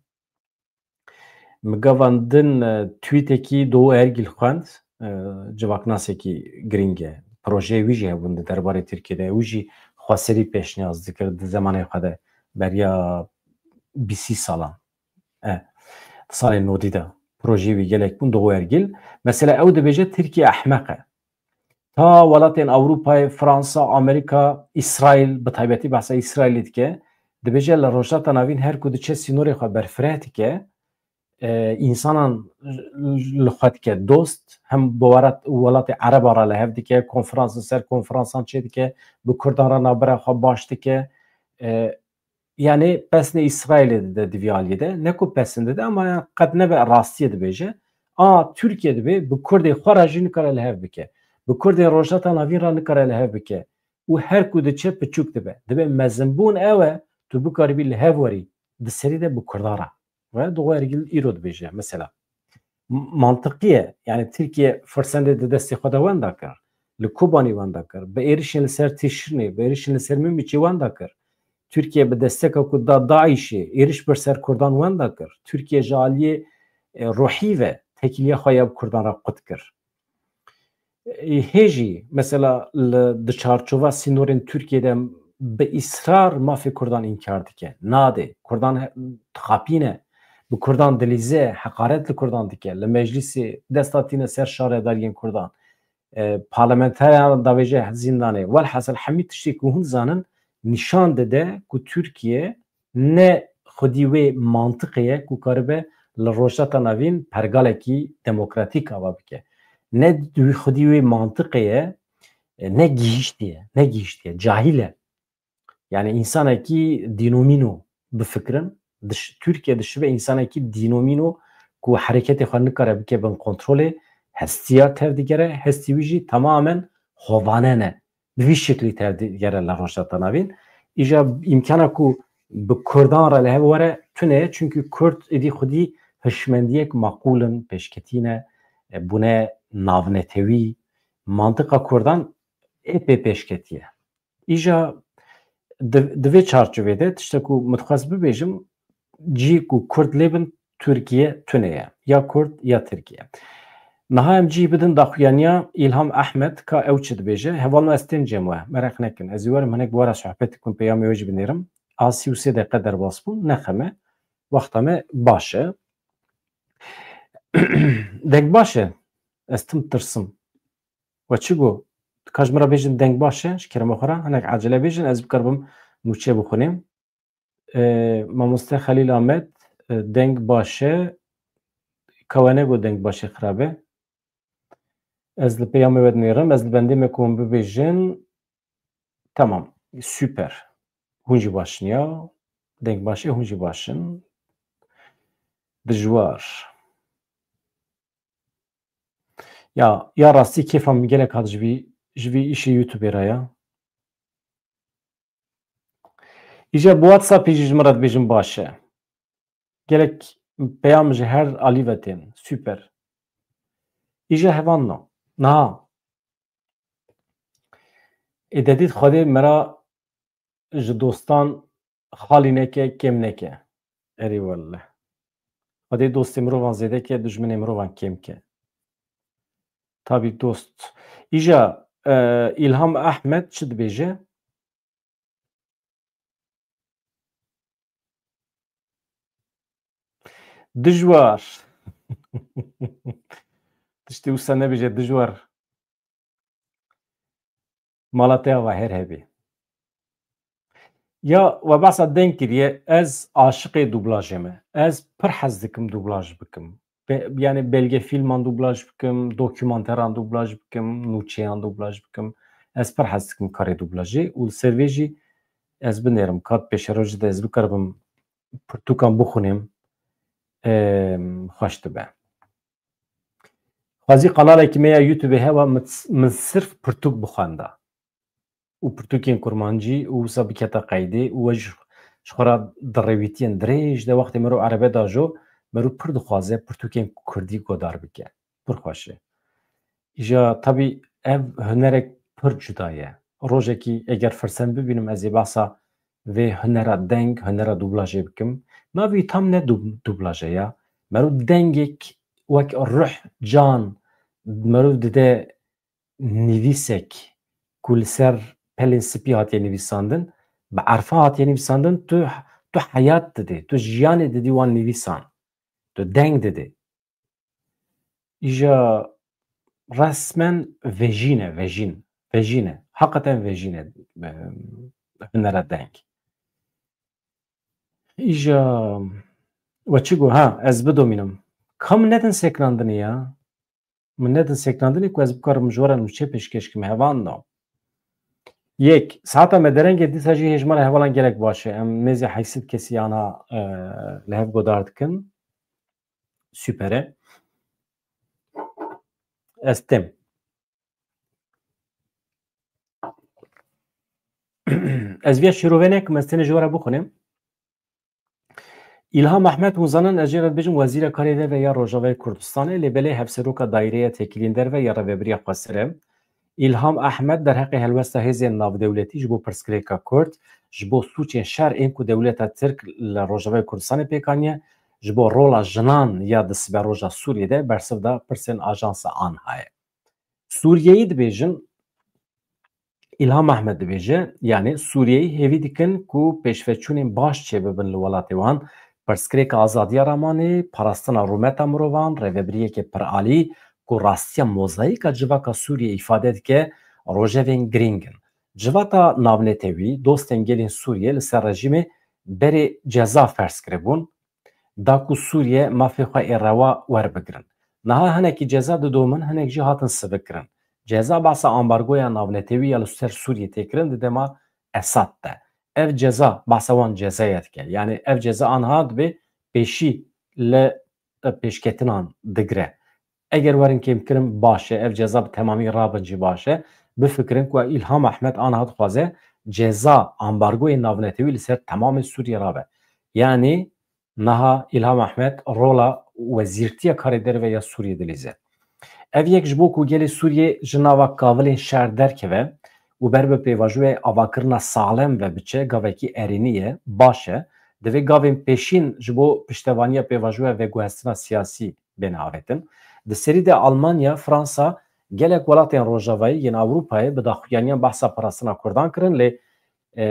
min gava din, e, tweetekî Doğu Ergil xwend, e, civaknasekî girîng e. Projeyê wî jî hebûn di derbarê Tirkiye de. Wî jî xweserî pêşniyaz dikir di zemanê xwe de beriya bîst salan. E, di salên nodî de projeyê wî gelek bûn, Doğu Ergil. Mesela ew dibêje Tirkiye ehmeq e. Ta welatên Ewropayê, Fransa, Amerîka, Îsraîl, bi taybetî behsa Îsraîlê dike, dibêje li Rojhilata Navîn her ku diçe sînorê xwe berfireh dike, e, însanan li xwe dike dost, hem bi welat-, welatê Ereba re li hev dike, konferans li ser konferansan çê dike, bi Kurdan re navbera xwe baş dike. E, Yani pesnê Îsraîlê dide di vî aliyê de. Ne ku pesn dide ama ya qet nebe rastiyê dibêje. A Tirkiye dibê bi Kurdê xwe re jî nikare li hev bike. Bi Kurdê Rojhilata Navîn re nikare li hev bike. Û her ku diçe piçûk dibe. Dibe mezinbûn ew e, tu bikaribî li hev werî. Di serî de bi Kurda re. Ve Doğu Ergil îro dibêje mesela. M-, mantiqî ye. Yani Tirkiye firsendê di destê xwe de wenda kir. Li Kobanî wenda kir. Bi êrişên li ser Tîşrînê, bi êrişên li ser Minbicê wenda kir. Tirkiye bi desteka ku da DAIŞê êriş bir ser Kurdan wenda kir. Tirkiye ji aliyê, e, ruhî ve tekîliya xwe ya bi Kurdan re qut kir. E, hê jî, mesela, li, di çarçova sînorên Tirkiye de bi îsrar mafê Kurdan înkar dike. Nade. Kurdan he-, dixapîne. Bi Kurdan dilîze, heqaret li Kurdan dike. Li meclîsê dest hatîne ser şaredariyên Kurdan. E, parlamenteran davêje zîndanê. Welhasil hemî tiştê ku hûn zanin nîşan dide ku Tirkiye ne xwedî wê mantiqê ye ku karibe li Rojhilata Navîn pergalekî demokratîk ava bike. Ne xwedî wê mantiqê ye, e, ne gihîştî ye, ne gihîştî ye, cahil e. Yani însanekî dînomîno bifikirin, diş-, Tirkiye dişibe însanekî dînomîno ku hereketê xwe nikare bike bin kontrolê, hestiya tev digere, hestî wî jî tamamen hovane ne. Bi vî şeklî tev digere li Rojhilata Navîn. Îja îmkana ku bi Kurdan re li hev were tune ye, çunkî Kurd êdî xwedî hişmendiyek maqûl in, pêşketî ne, e, bûne navnetewî. Mantiqa Kurdan ê pê pêşketî ye. Îja di, di vê çarçovê de tiştek ku min dixwest bibêjim, cihê ku Kurd lê bin Tirkiye tune ye. Ya Kurd ya Tirkiye. Niha em cihê bidin daxuyaniya Îlham Ehmed, ka ew çi dibêje. Hevalno, ez tên cem we. Mereq nekin. Ez ê werim hinek bi we re sohbet bikim, peyamê we jî binêrim. A sî û sê deqe derbas bûn. Nexeme. Wexta me baş e. Deng baş e. Ez tim tirsim. We çi got? Ka ji min re bêjin deng baş e, ji kerema xwe re hinek ecele bêjin, ez bikaribim nûçe bixwînim. E, Mamoste Xelîl Amed, e, deng baş e, ka we negot deng baş e, xirab e. Ez li peyamê we dinêrim, ez li bendê me ku hûn bibêjin. Tamam, super. Hûn jî baş in ya. Deng baş e, hûn jî baş in. Dijwar. Ya, ya rastî kêfa min gelek hat ji vî, ji vî îşê YouTube-ê re ya. Îja bi WhatsApp-ê jî ji min re dibêjin baş e. Gelek peyam ji her alî ve tên. Super. Îja hevan na. Niha. Ê dedît Xwedê me re ji dostan xalî neke, kêm neke. Erê welle. Xwedê dostê mirovan zêde ke, dijminê mirovan kêm ke. Tabî dost. Îja, e, Îlham Ehmed çi dibêje? Dijwar. Tiştê wisa nebêje dijwar. Mala te ava her hebî. Ya we behsa deng kiriye, ez aşiqê dublajê me. Ez pir hez dikim dublaj bikim. Be-, yani belgefîlman dublaj bikim, dokümanteran dublaj bikim, nûçeyan dublaj bikim. Ez pir hez dikim karê dublajê û li ser vê jî ez binêrim, kat pêşerojê de ez bikaribim pirtûkan bixwînim, em, xweş dibe. Xwezî kanalekî me ya YouTube-ê hewa, min, min sirf pirtûk bixwenda. Û pirtûkên kurmancî û wisa bikete qeydê û we ji, ji xwe re di rêwîtiyên dirêj de wextê mero erebe dajo, mero pir dixwaze pirtûkên kurdî godar bike. Pir xweş e. Îja tabî ev hunerek pir cuda ye. Rojekî eger firsend bibînim ez ê behsa vê hunera deng, hunera dublajê bikim. Navê wî tam ne dub-, dublaje ya. Meriv dengek wek ruh, can, meriv dide nivîsek ku li ser pelên spî hatiye nivîsandin, bi erfa hatiye nivîsandin, tu, tu heyat didê, tu jiyanê didî wan nivîsan, tu deng didê. Îja resmen vejîn e, vejîn, vejîn e. Heqeten vejîn e, e, hunera deng. Îja we çi got? Ha, ez bidomînim. Ka min nedin seknandinê ya. Min nedin seknandinê ku ez bikarim ji we re nûçe pêşkêş kim, hevalno. Yek, saeta me derengê dîsa jî hêjmara hevalan gelek baş e. Em nêzî heyşt sed kesî ana, e, li hev godar dikin. Super e. Ez têm. Ez viya şîrove nekim, ez tenê ji we re bixwînim. Îlham Ehmed, hûn zanin, ez jê re dibêjim, Wezîra Karê Derve ya Rojavayê Kurdistanê, lê belê hevseroka Daîreya Têkiliyên Derve ya Rêveberiya Xweser e. Îlham Ehmed derheqê helwesta hêzên navdewletî ji bo pirsgirêka Kurd, ji bo sûcên şer ên ku dewleta Tirk li Rojavayê Kurdistanê pêk aniye, ji bo rola jinan ya di siberoja Sûriyê de bersiv da pirsên ajansa Anhayê. Sûriyeyî dibêjin, Îlham Ehmed dibêje, yanî Sûriyeyî hêvî dikin ku pêşveçûnên baş çêbibin li welatê wan, pirsgirêka azadiya ramanê, parastina rûmeta mirovan, rêvebiriyeke piralî ku rastiya mozayîka civaka Sûriyê îfade dike, rojevên girîng in. Civata navnetewî, dostên gelên Sûriyê li ser rejîmê berê ceza ferz kiribûn, da ku Sûriye mafê xwe ê rewa werbigirin. Niha hinekî ceza didomin, hinek jî hatin sivikkirin. Ceza behsa ambargoya navnetewî ya li ser Sûriyê tê kirin di dema Esad de. Ev ceza behsa wan cezaya dike. Yanî ev ceza anha dibe pêşî li, e, pêşketinan digire. Eger werin kêmkirin baş e, ev ceza bi temamî rabin jî baş e. Bifikirin ku Îlham Ehmed anha dixwaze ceza ambargoyê navnetewî li ser temamê Sûriyê rabe. Yanî niha Îlham Ehmed rola Wezîrtiya Karê Derve ya Sûriyê dilîze. Ev yek ji bo ku gelê Sûriyê ji nava kavilên şer derkeve û ber bi pêvajoyê avakirina salem ve biçe, gavekî erênî ye, baş e. Divê gavên pêşîn ji bo piştevaniya pêvajoya veguhestina siyasî bêne avêtin. Di serî de Almanya, Fransa, gelek welatên Rojavayî yên Ewropayê bi daxuyaniyan behsa parastina Kurdan kirin, lê, e,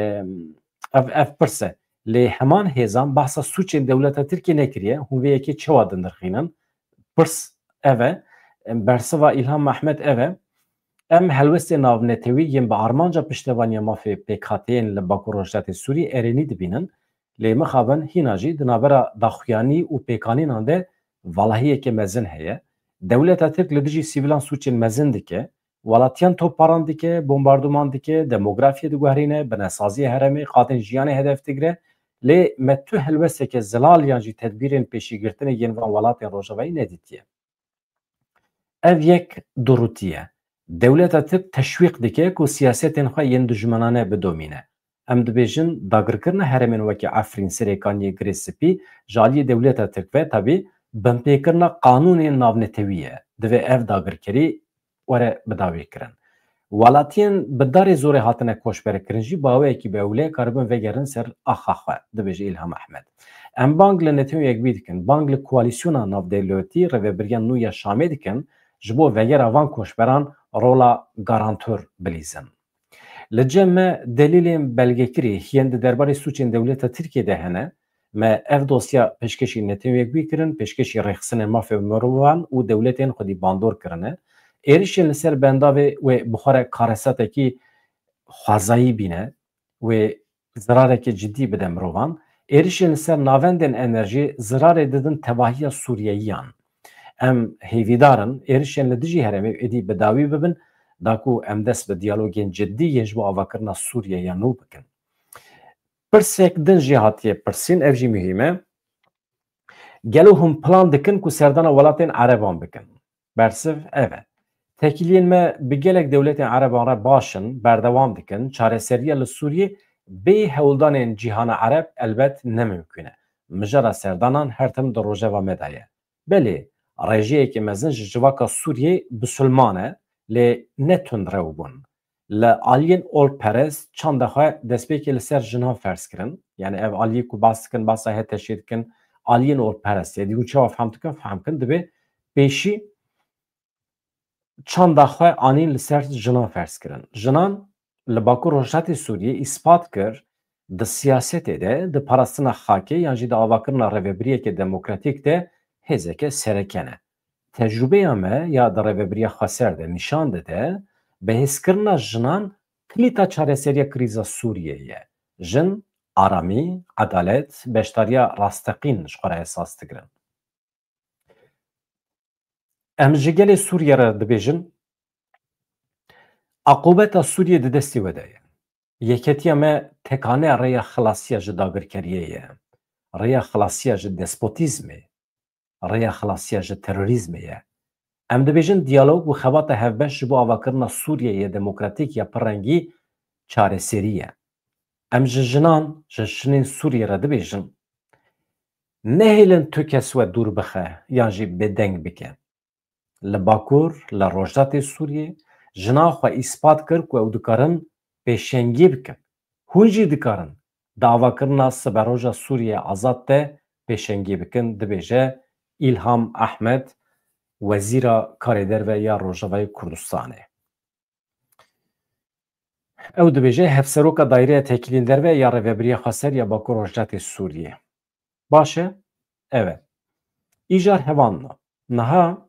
ev, ev pirs e. Lê heman hêzan behsa sûcên dewleta Tirkiyê nekiriye. Hûn vê yekê çawa dinirxînin? Pirs ev e. Em, bersiva Îlham Ehmed ev e. Em helwestên navnetewî yên bi armanca piştevaniya mafê pêkhateyên li Bakur Rojhilatê Sûriyê erênî dibînin. Lê mixabin hîna jî di navbera daxuyanî û pêkanînan de valahiyeke mezin heye. Dewleta Tirk li dijî sivîlan sûcên mezin dike, welatiyan topbaran dike, bombarduman dike, demografiyê diguherîne, binesaziyê herêmê, qadên jiyanê hedef digire. Lê me tu helwesteke zelal yan jî tedbîrên pêşîgirtinê yên van welatên Rojavayî nedîtiye. Ev yek durûtî ye. Dewleta Tirk teşwîq dike ku siyasetên xwe yên dijminane bidomîne. Em dibêjin dagirkirina herêmên wekî Efrîn, Serêkaniyê, Girê Spî ji aliyê dewleta Tirk ve tabî binpêkirina qanûnên navnetewî ye. Divê ev dagirkerî were bidawîkirin. Welatiyên bi darê zorê hatine koçberkirin jî bi awayekî bi ewle karibin vegerin ser axa xwe, dibêje Îlham Ehmed. Em bang li Netewên Yekbûyî dikin, bang li koalîsyona navdewletî rêvebiriya nû ya Şamê dikin, ji bo vegera van koçberan rola garantor bilîzin. Li cem me delîlên belgekirî yên di derbarê sûcên dewleta Tirkiyê de hene. Me ev dosya pêşkêşî Netewên Yekbûyî kirin, pêşkêşî rêxistinên mafê mirovan û dewletên xwedî bandor kirine. Êrişên li ser bendavê wê bi xwe re karesatekî xwezayî bîne, wê zirarekê cidî bide mirovan. Êrişên li ser navendên enerjî zirarê didin tevahiya Sûriyeyiyan. Em hêvîdar in êrişên li dijî herêmê êdî bi dawî bibin, da ku em dest bi diyalogên cidî yên ji bo avakirina Sûriyeya nû bikin. Pirsek din jî hatiye pirsîn, ev jî muhîm e. Gelo hûn plan dikin ku serdana welatên Ereban bikin? Bersiv ev e. Têkiliyên me bi gelek dewletên Ereban re baş in, berdewam dikin. Çareseriya li Sûriyê bê hewldanên cîhana Ereb elbet ne mimkûn e. Mijara serdanan her tim di rojeva me de ye. Belê, Rêjeyekê mezin ji civaka Sûriyê bisilman e, lê ne tundrew bûn. Li aliyên olperest çanda xwe destpêkê li ser jinan ferz kirin. Yani ev aliyê ku bas dikin, basa HTŞê dikin, aliyên olperest. Êdî hûn çawa fehm dikin, fehm kin, dibê pêşî çanda xwe anîn li ser jinan ferz kirin. Jinan li Bakur Rojhilatê Sûriyê îspat kir, di siyasetê de, di parastina xakê yan jî di avakirina rêvebiriyeke demokratîk de hêzeke sereke ne. Tecrûbeya me ya di rêvebiriya xweser de nîşan dide, bihêzkirina jinan kilîta çareseriya krîza Sûriyê ye. Jin aramî, edalet, beşdariya rasteqîn ji xwe re esas digirin. Em ji gelê Sûriyê re dibêjin, aqûbeta Sûriyê di destê we de ye. Yeketiya me tekane rêya xilasiya ji dagirkeriyê ye, rêya xilasiya ji despotîzmê, rêya xilasiya ji terorîzmê ye. Em dibêjin diyalog û xebata hevbeş ji bo avakirina Sûriyeyê demokratîk ya pirrengî çareserî ye. Em ji jinan, ji jinên Sûriyê re dibêjin, nehêlin tu kes we dûr bixe yan jî bêdeng bike. Li Bakur, li Rojhilatê Sûriyê jinan xwe îspat kir ku ew dikarin pêşengî bikin. Hûn jî dikarin di avakirina Siberoja Sûriyê Azad de pêşengî bikin, dibêje Îlham Ehmed, Wezîra Karê Derve ya Rojavayê Kurdistanê. Ew dibêje, Hevseroka Daîreya Têkiliyên Derve ya Rêvebiriya Xweser ya Bakur Rojhilatê Sûriyê. Baş e? Ev e. Îcar hevalno. Niha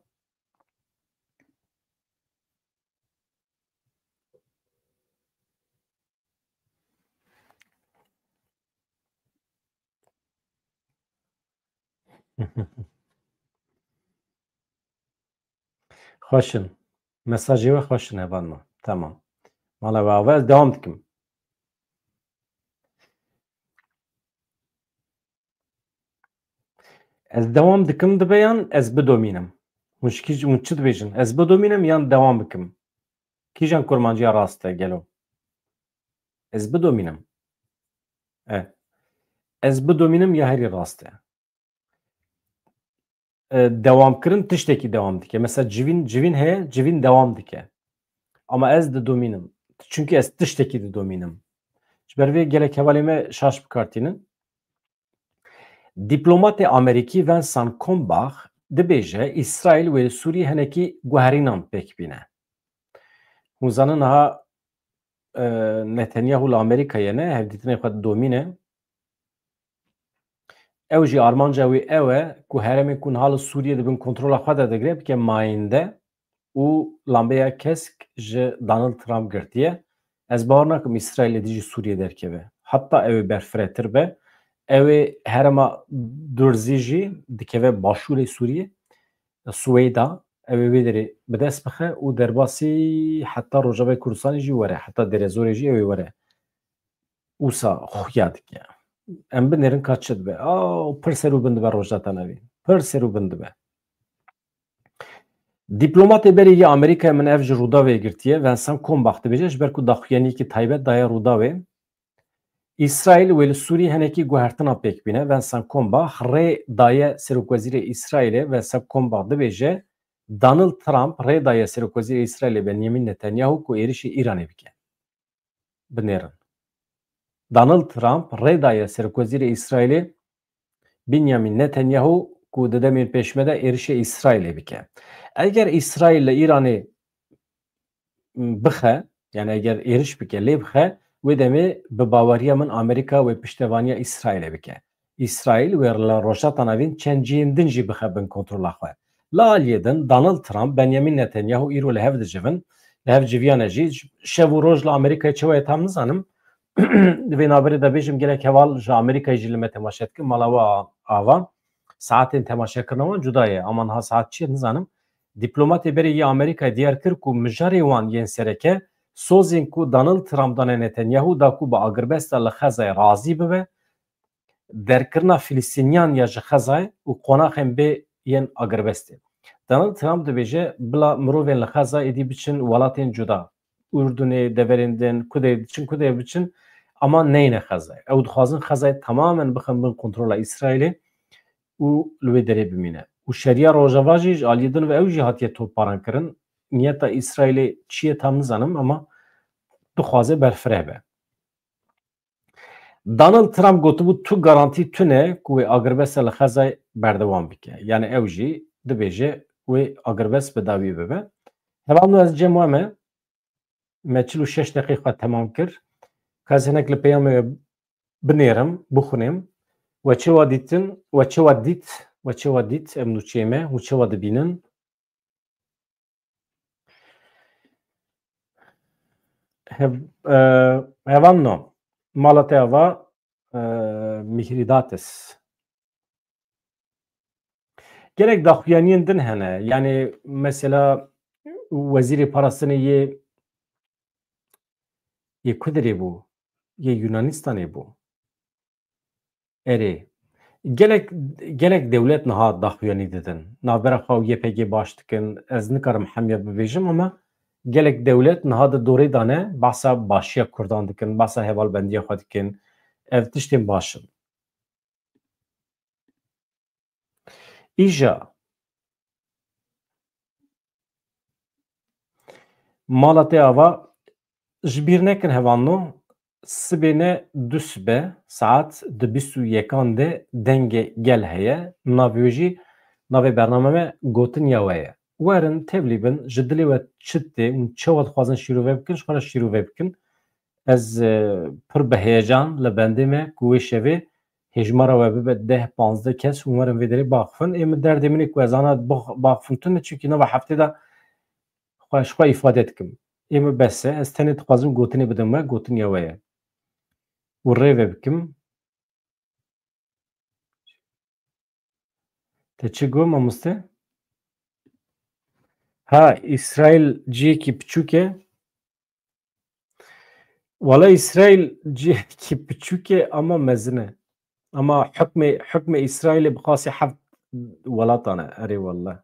Xweş in. Mesajê we xweş in, hevalno. Tamam. Mala we ava, ez dewam dikim. Ez dewam dikim dibe yan ez bidomînim? Hûn ji kî, hûn çi dibêjin? Ez bidomînim yan dewam bikim? Kîjan kurmanciya rast e gelo? Ez bidomînim. E. Ez bidomînim ya herî rast e. E, dewamkirin tiştekî dewam dike. Mesela civîn, civîn heye, civîn dewam dike. Ama ez didomînim. Çunkî ez tiştekî didomînim. Ji ber vê gelek hevalê me şaş bi kar tînin. Dîplomatê Amerîkî Vincent Kombach dibêje, Îsraîl wê li Sûriyê hinekî guherînan pêk bîne. Hûn zanin niha, e, Netanyahu li Amerîkayê ne, hevdîtinê xwe didomîne. Ew jî armanca wî ew e ku herêmên ku niha li Sûriyê di bin kontrola xwe de digire, bike mayînde û lambeya kesk ji Donald Trump girtiye. Ez bawer nakim Îsraîl êdî ji Sûriyê derkeve. Heta ew ê berfirehtir be, ew ê herêma Durzî jî dikeve başûrê Sûriyê, Suweyda, ew ê wê derê bi dest bixe û derbasî heta Rojavayê Kurdistanê jî were, heta Derezorê jî ew ê were. Wisa xuya dike. Em binêrin ka çi dibe. Aw, pir ser û bin dibe Rojhilata Navîn. Pir ser û bin dibe. Dîplomatê berê yê Amerîkayê min ev ji Rûdawê girtiye, Vincent Kombach dibêje, ji ber ku daxuyaniyekî taybet daye Rûdawê, Îsraîl wê li Sûriyê hinekî guhertina pêk bîne. Vincent Kombach rê daye Serokwezîrê Îsraîlê, Vincent Kombach dibêje, Donald Trump rê daye Serokwezîrê Îsraîlê Benyamin Netanyahu ku êrişê Îranê bike. Binêrin. Donald Trump rê daye Serokwezîrê Îsraîlê Benyamin Netanyahu ku di demên pêşme de êrişê Îsraîlê bike. Eger Îsraîl li Îranê bixe, yani eger êriş bike, lê bixe, wê demê bi baweriya min Amerîka wê piştevaniya Îsraîlê bike. Îsraîl wê li Rojhilata Navîn çend cihên din jî bixe bin kontrola xwe. Li aliyê din Donald Trump, Benyamin Netanyahu îro li hev dicivin, li hev civiyane jî şev û roj li Amerîkayê çawa ye tam nizanim. Di vê navberê de bêjim gelek heval ji Amerîkayê jî li me temaşe dikin, mala we ava. Saetên temaşekirina wan cuda ye, ama niha saet çi ye nizanim. Dîplomatê berê yê Amerîkayê diyar kir ku mijarê wan yên sereke sozên ku Donald Trump dane Netanyahu da ku bi agirbesta li Xezayê razî bibe, derkirina Filistîniyan ya ji Xezayê û qonaxên bê yên agirbestê. Donald Trump dibêje, bila mirovên li Xezayê êdî biçin welatên cuda. Urdunê, deverên din, kudê diçin, kudê biçin, ama neyne Xezayê. Ew dixwazin Xezayê tamamen bixin bin kontrola Îsraîlê û li wê derê bimîne. Û şeriya Rojava jî ji aliyê din ve ew jî hatiye toparan kirin. Niyeta Îsraîlê çi ye tam nizanim, ama dixwaze berfireh be. Donald Trump gotibû, tu garantî tune ku wê agirbeste li Xezayê berdewam bike. Yani ew jî dibêje wê agirbest bi dawî bibe. Hevalno, ez cem we me, me çil û şeş deqî xwe temam kir. Ka ez hinek li peyamê binêrim, bixwînim. We çi wa dîtin, we çi wa dît, we çi wa dît, em nûçeyê me, hûn çi wa dibînin? Hev-, e, hevalno, mala te ava, e, Mihridatis. Gelek daxuyaniyên din hene. Yani mesela wezîrê parastinê yê, yê ku derê bû? Yê Yunanistanê bû. Erê. Gelek, gelek dewlet niha daxuyanî didin. Navbera xwe û Y P G baş dikin. Ez nikarim hemiya bibêjim, ama gelek dewlet niha di dorê de ne, behsa başiya Kurdan dikin, behsa hevalbendiya xwe dikin. Ev tiştên baş in. Îja mala te ava, ji bîr nekin hevalno, sibê ne du sibe saet di bîst û yekan de dengê gel heye, navê wê jî navê bername me Gotin ya we ye. Werin tevlî bin, ji dilê we çi tê, hûn çawa dixwazin şîrove bikin, ji xwe re şîrove bikin. Ez, e, pir bi heyecan li bendê me ku wê şevê hêjmara we bibe deh, panzdeh kes, hûn werin vê derê baxifin. Ê min derdê min ê ku ez ana bix-, baxifin tune, çimkî nava heftê de xwe, ji xwe îfade dikim. Ê min bes e, ez tenê dixwazim gotinê bidim we, gotin ya we ye. Û rê ve bikim. Te çi got mamoste? Ha, Îsraîl cihekî piçûk e. Wala Îsraîl cihekî piçûk e ama mezin e. Ama hukmê, hukmê Îsraîlê bi qasî heft welatan e. Erê wallah.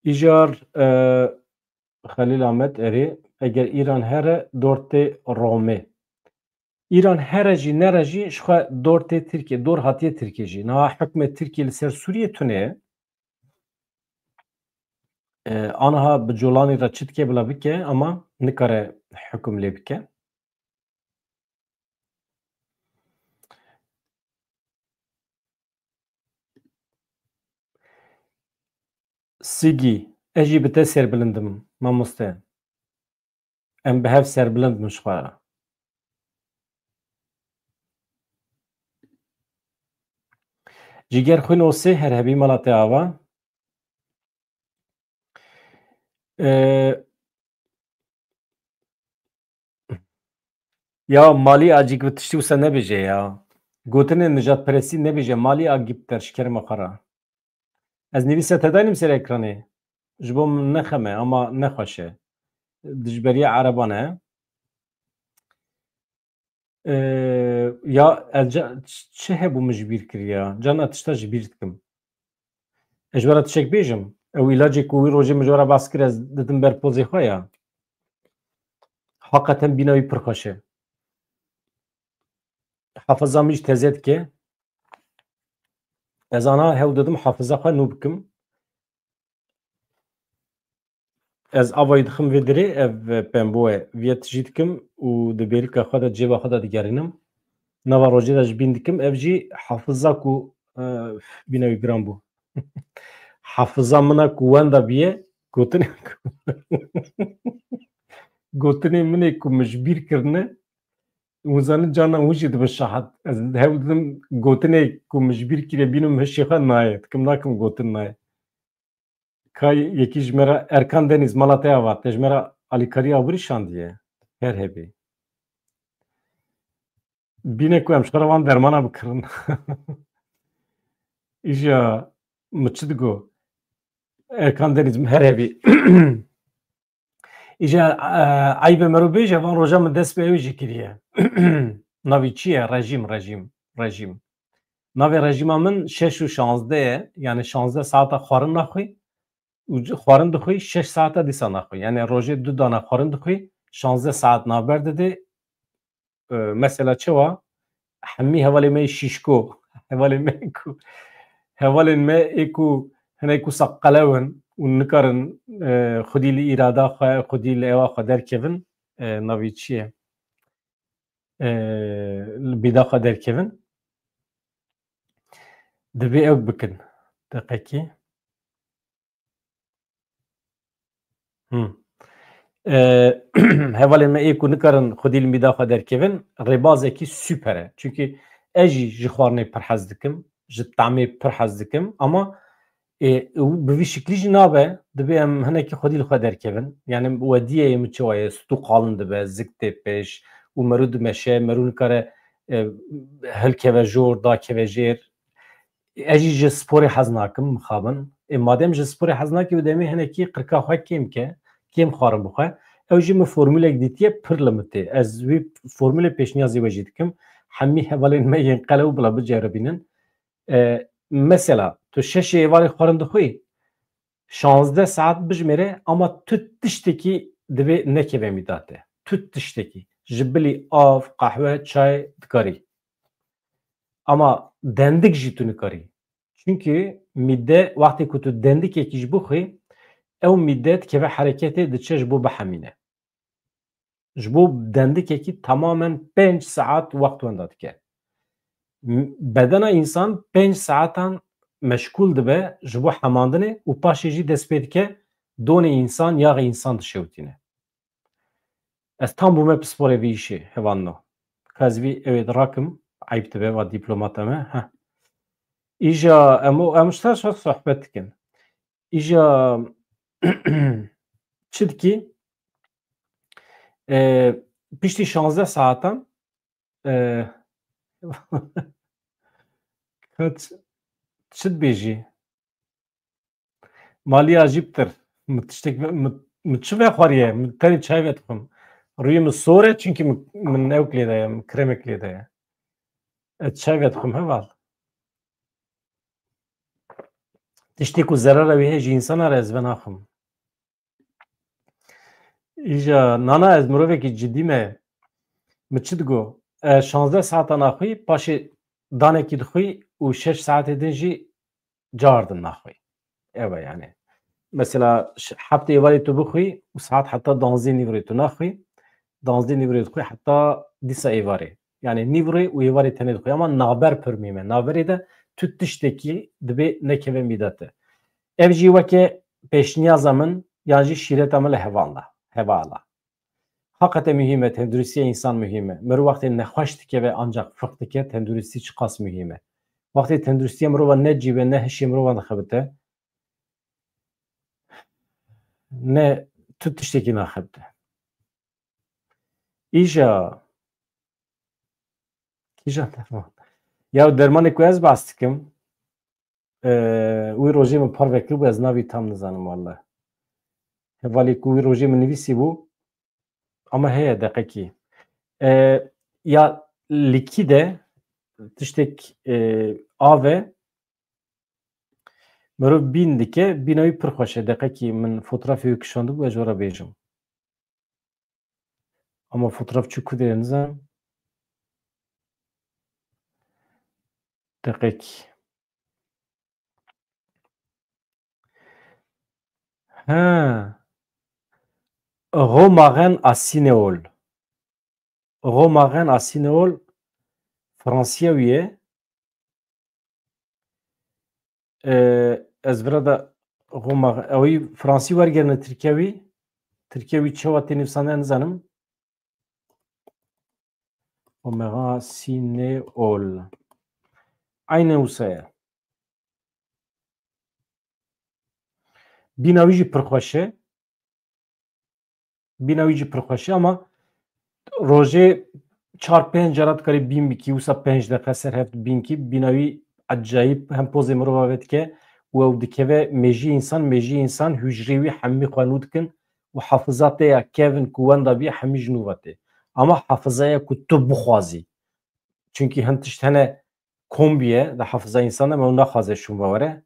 Îcar, e, Xelîl Amed, erê, eger Îran here dor tê Romê. Îran here jî nere jî ji xwe dor tê Tirkiye, dor hatiye Tirkiye jî. Niha hukmê Tirkiye li ser Sûriye tune ye. E, aniha bi colanî re çi dike bila bike, ama nikare hukum lê bike. Sigî, ez jî bi te serbilind im, mamoste. Em bi hev serbilind bin ji xwe re. Cîger xwîn Osê, her hebî mala te ava. Ee, ya malî acîk bi tiştî wisa nebêje ya. Gotinên nijadperestî nebêje, malî agîpter ji kerema xwe re. Ez nivîsa te danîm ser ekranê. Ji bo min ne xem e, ama nexweş e. Dijberiya ereban e. Ee, ya ez ca-, ç-, çi hebû min ji bîr kiriya? Cana tişta ji bîr dikim. Ez ji we re tiştek bêjim. Ew îlacê ku wî rojê min ji we re behs kir, ez didim ber pozê xwe ya. Heqeten bîna wî pir xweş e. Hafiza min jî teze dike. Ez ana hewl didim hafiza xwe nû bikim. Ez avayî dixim vê dirê, ev pembo e. Viya tijî dikim û di bêrîka xwe de, cêba xwe de digerînim. Nava rojê de ji bîn dikim. Ev jî hafiza ku, e, bîna wî giran bû. Hafiza min a ku wenda biye, gotinê ku, gotinê min ê ku min ji bîr kirine, hûn zanin carna hûn jî dibin şahet. Ez hewl didim gotinê ku min ji bîr kiriye bînim hişê xwe nayê. Dikim nakim gotin nayê. Ka yekî ji me re, Erkan Deniz, mala te ava, te ji me re alîkariya aborî şandiye. Her hebî. Bîne ku em ji xwe re van dermana bikirin. Îja mi çi digo? Erkan Deniz, her hebî. Îja, e, eybe mero bêje, van roja min dest bi ew jî kiriye. Navî çi ye? Rejîm, rejîm, rejîm. Navê rejîma min şeş û şazdeh ye, yani şazdeh saeta xwarin naxwî û c-, xwarin dixwî, şeş saeta dîsa naxwî. Yani rojê du dana xwarin dixwî, şazdeh saet navber didê. E, mesela çawa? hemî hevalê me yê şîşko, hevalê me ku, hevalên me ê ku hinek wisa qelew in û nikarin, e, xwedî li îrada xwe, xwedî li ewa xwe derkevin, e, navî çi ye? E, li bîda xwe derkevin. Divê ew bikin. Deqekî. Hmm. E, hevalên me ê ku nikarin xwedî li mîda xwe derkevin, rêbazekî super e. Çunkî ez jî ji xwarinê pir hez dikim, ji tamê pir hez dikim, ama, e, û bi vî şiklî jî nabe, divê em hinekî xwedî li xwe derkevin. Yani wediyê min çi waye, stû qalin dibe, zik tê pêş û merû dimeşe, merû nikare, e, hilkeve jor, dakeve jêr. Ez jî ji sporê hez nakim, mixabin. Ê, madem ji sporê hez nakî, û demê hinekî qirka xwe kêm ke, kêm xwarin bixwe. Ew jî min formulek dîtiye, pir li min tê. Ez wî formulê pêşniyazê we jî dikim. Hemî hevalên me yên qelew bila biceribînin. E, mesela, tu şeşê êvarê xwarin dixwî, şazdeh saet bijmêre, ama tu tiştekî divê nekeve mîda te. Tu tiştekî. Ji bilî av, qehwe, çay dikarî. Ama dendik jî tu nikarî. Çunkî mîde, wextê ku tu dendikekî ji bo xwe, ew mîde dikeve hereketê, diçe ji bo bihemîne. Ji bo dendikekî tamamen pênc saet wext wenda dike. M-, bedena însan pênc saetan meşgûl dibe ji bo hemandinê û paşê jî dest pê dike donê însan, yaxê însan dişewitîne. Ez tam bûme pisporê vî îşê, hevalno. Ka ez vî ewê dirakim, eyb dibe, va dîplomata me. Heh. Îja em o, em ji te re sohbet dikin. Îja çi dikî? E, piştî şazdeh saetan, e, kaç, çi dibêjî? Maliya jî bitir. Min tiştek ve-, min, min çi vexwariye? Min tenê çay vedixwim. Rûyê min sor e, çunkî min, min ewk lê daye, min kremek lê daye. Ez çay vedixwim, heval. Tiştê ku zerara wî heye ji însana re ez venaxwim. Îja nana, ez mirovekî cidî me. Min çi digo? E, şazdeh saeta naxwî, paşê danekî dixwî û şeş saetê din jî cardin naxwî. Ew e yani. Mesela ş-, heftê êvarê tu bixwî û saet heta danzdê nîvro tu naxwî, danzdê nîvro dixwî heta dîsa êvarê. Yani nîvro û êvarê tenê dixwî. Ama naber pir muhîm e. Naberê de tu tiştekî dibê nekeve mîda te. Ev jî weke pêşniyaza min yan jî şîreta min li hevala, hevala. Haqete muhîm e, tenduristiya însan muhîm e. Mirov wextê nexweş dikeve, ancak fiq dike, tenduristî çiqas muhîm e. Wextê tenduristiya mirova ne cî be, ne hişê mirova dixebite, ne tu tiştekî naxebite. Îja, kîjan derman? Ya dermanê ku ez behs dikim, e, wî rojê min parve kiribû, ez navî tam nizanim welle. Hevalê ku wî rojê min nivîsî bû, ama heye deqekî. E, ya likî de tiştek, e, av e, mirov bîn dike, bîna wî pir xweş e. Deqekî min fotoğrafê wî kişandibû, ez ji we re bêjim. Ama fotoğraf çi ku de nizanim. Deqekî. Ha. Romarin Assinéol. Romarin Assinéol Fransiya wî ye. Ee, ez vira da Romarin, ewî Fransî wergerine Tirkiye wî. Tirkiye wî çawa tê nivîsandin nizanim. Omega Sineol. Aynen wisa ye. Bîna wî jî pir xweş e. Bîna wî jî pir xweş e, ama rojê çar pênc cara dikarî bîn bikî, wisa pênc deqe ser hev bîn kî, bîna wî ecayîb hem pozê mirova vedike û ew dikeve mêjiyê însan, mêjiyê însan hûcrê wî hemî xwe nû dikin û hafiza te ya kevin ku wenda bî hemî ji nû ve tê. Ama hafizaya ku tu bixwazî. Çunkî hin tişt hene kombiye, di hafiza însan de me ew naxwaze şûn ve were.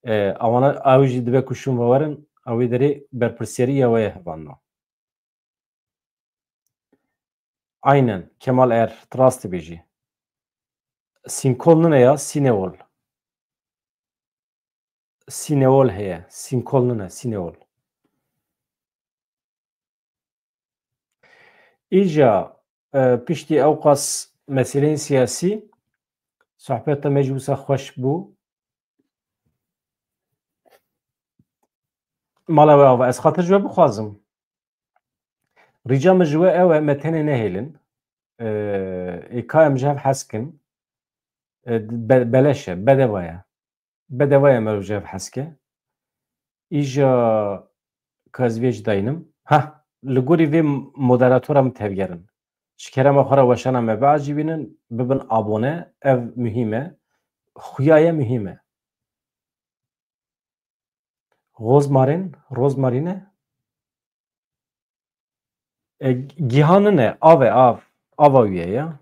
E, ewana, ew jî dibe ku şûn ve werin, ew ê derê berpirsiyarî ya we ye hevalno. Aynen, Kemal Er, tu rast dibêjî. Sînkol nine ya, Sînewol. Sînewol heye. Sînkol nine, Sînewol. Îja, e, piştî ewqas meseleyên siyasî, sohbeta me jî wisa xweş bû. Mala we ava, ez xatir ji we bixwazim. Rica min ji we ew e, me tenê nehêlin. E, ê ka em ji hev hez kin. E, be-, beleş e, bedeva ye. Bedeva ye merov ji hev hez ke. Îja ka ez vê jî dayînim. Heh, li gorî vê moderatora min tevgerin. Ji kerema xwe re weşana me biacîbînin, bibin abone, ev muhîm e. Xuya ye muhîm e. Rozmarin, rozmarîn e. E, gihanin e, av e, av. Ava wî ye ya.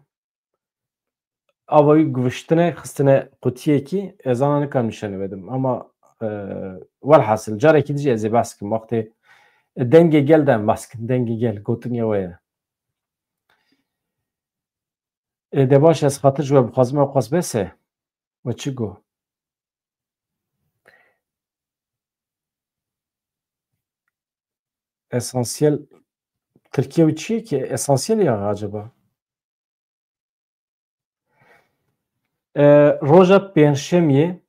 Ava wî guviştine, xistine qutiyekî, ez ana nikam nîşanî vedim. Ama, e, welhasil, carekî dijî ez ê behs kim. Wextê, e, dengê gel de em behs kin, dengê gel, gotinê we ye. E, de baş, ez xatir ji we bixwazim, ew qas bes e. We çi got? Esansiyel, Tirkiye û çi ye ki? Esansiyel ya acaba? E, roja pêncşemiyê,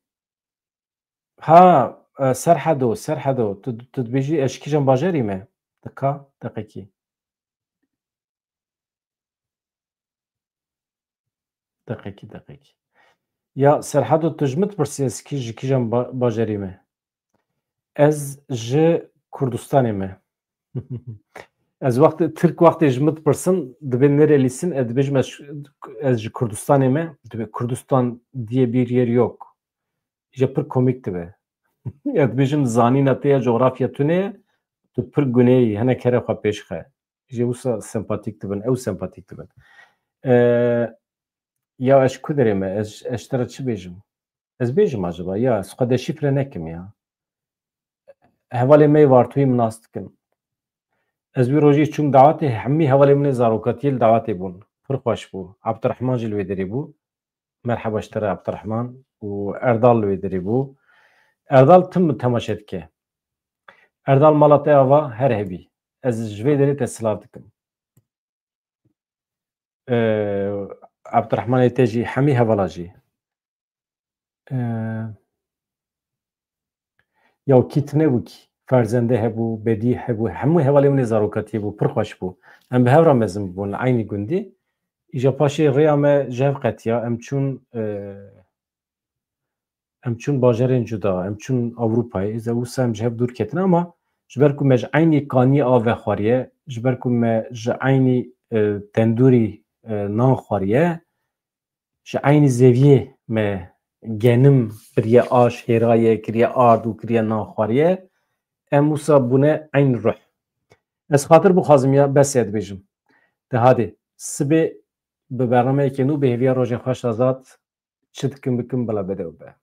ha, e, Serhedo, Serhedo, tu, tu dibêjî ez ji kîjan bajarî me? Dika, deqekî. Deqekî, deqekî. Ya Serhedo, tu ji min dipirsî ez kî-, ji kîjan ba-, bajarî me? Ez ji Kurdistanê me. Ez wextê, Tirk wextê ji min dipirsin, dibê nêrê lîstin, ez dibêjim ez, ez ji Kurdistanê me, dibê Kurdistan diye bir yer yok. Îja pir komîk dibe. Ez dibêjim zanîna te ya cografya tune ye, tu pir guneyî, hinek here xwe pêş xe. Jê wisa sempatîk dibin, ew sempatîk dibin. E, ya ez ji ku derê me, ez, ez ji te re çi bêjim? Ez bêjim acaba? Ya ez xwe deşîfre nekim ya. Hevalê me yê Vartoyî min nas dikin. Ez wî rojî çûm dawetê, hemî hevalê min ê zarokatiyê li dawetê bûn. Pir xweş bû. Abdurrahman jî li wê derê bû. Merheba ji te re Abdurrahman û Erdal li wê derê bû. Erdal tim min temaşe dike. Erdal, mala te ava, her hebî. Ez ji vê derê te silav dikim. Ee, Abdurrahmanê te jî, hemî hevala jî. Ee, ya kî tune bû kî? Ferzende hebû, Bedî hebû, hemû hevalê min ê zarokatiyê bû, pir xweş bû. Em bi hev re mezin bûn, eynî gundî. Îja paşê rêya me ji hev qetiya, em çûn, e, em çûn bajarên cuda, em çûn Ewropayê, ez û wisa em ji hev dûr ketin, ama ji ber ku me ji eynî kaniyê av vexwariye, ji ber ku me ji eynî, e, tendûrî, e, nan xwariye, ji eynî zeviyê me genim biriye aş, hêraye, kiriye ard û kiriye nan xwariye, em wisa bûne eyn ruh. Ez xatir bixwazim ya, bes e dibêjim. De hadê, sibê bi bernameyeke nû, bi hêviya rojên xweş azad, çi dikim bikim, bila bedew be.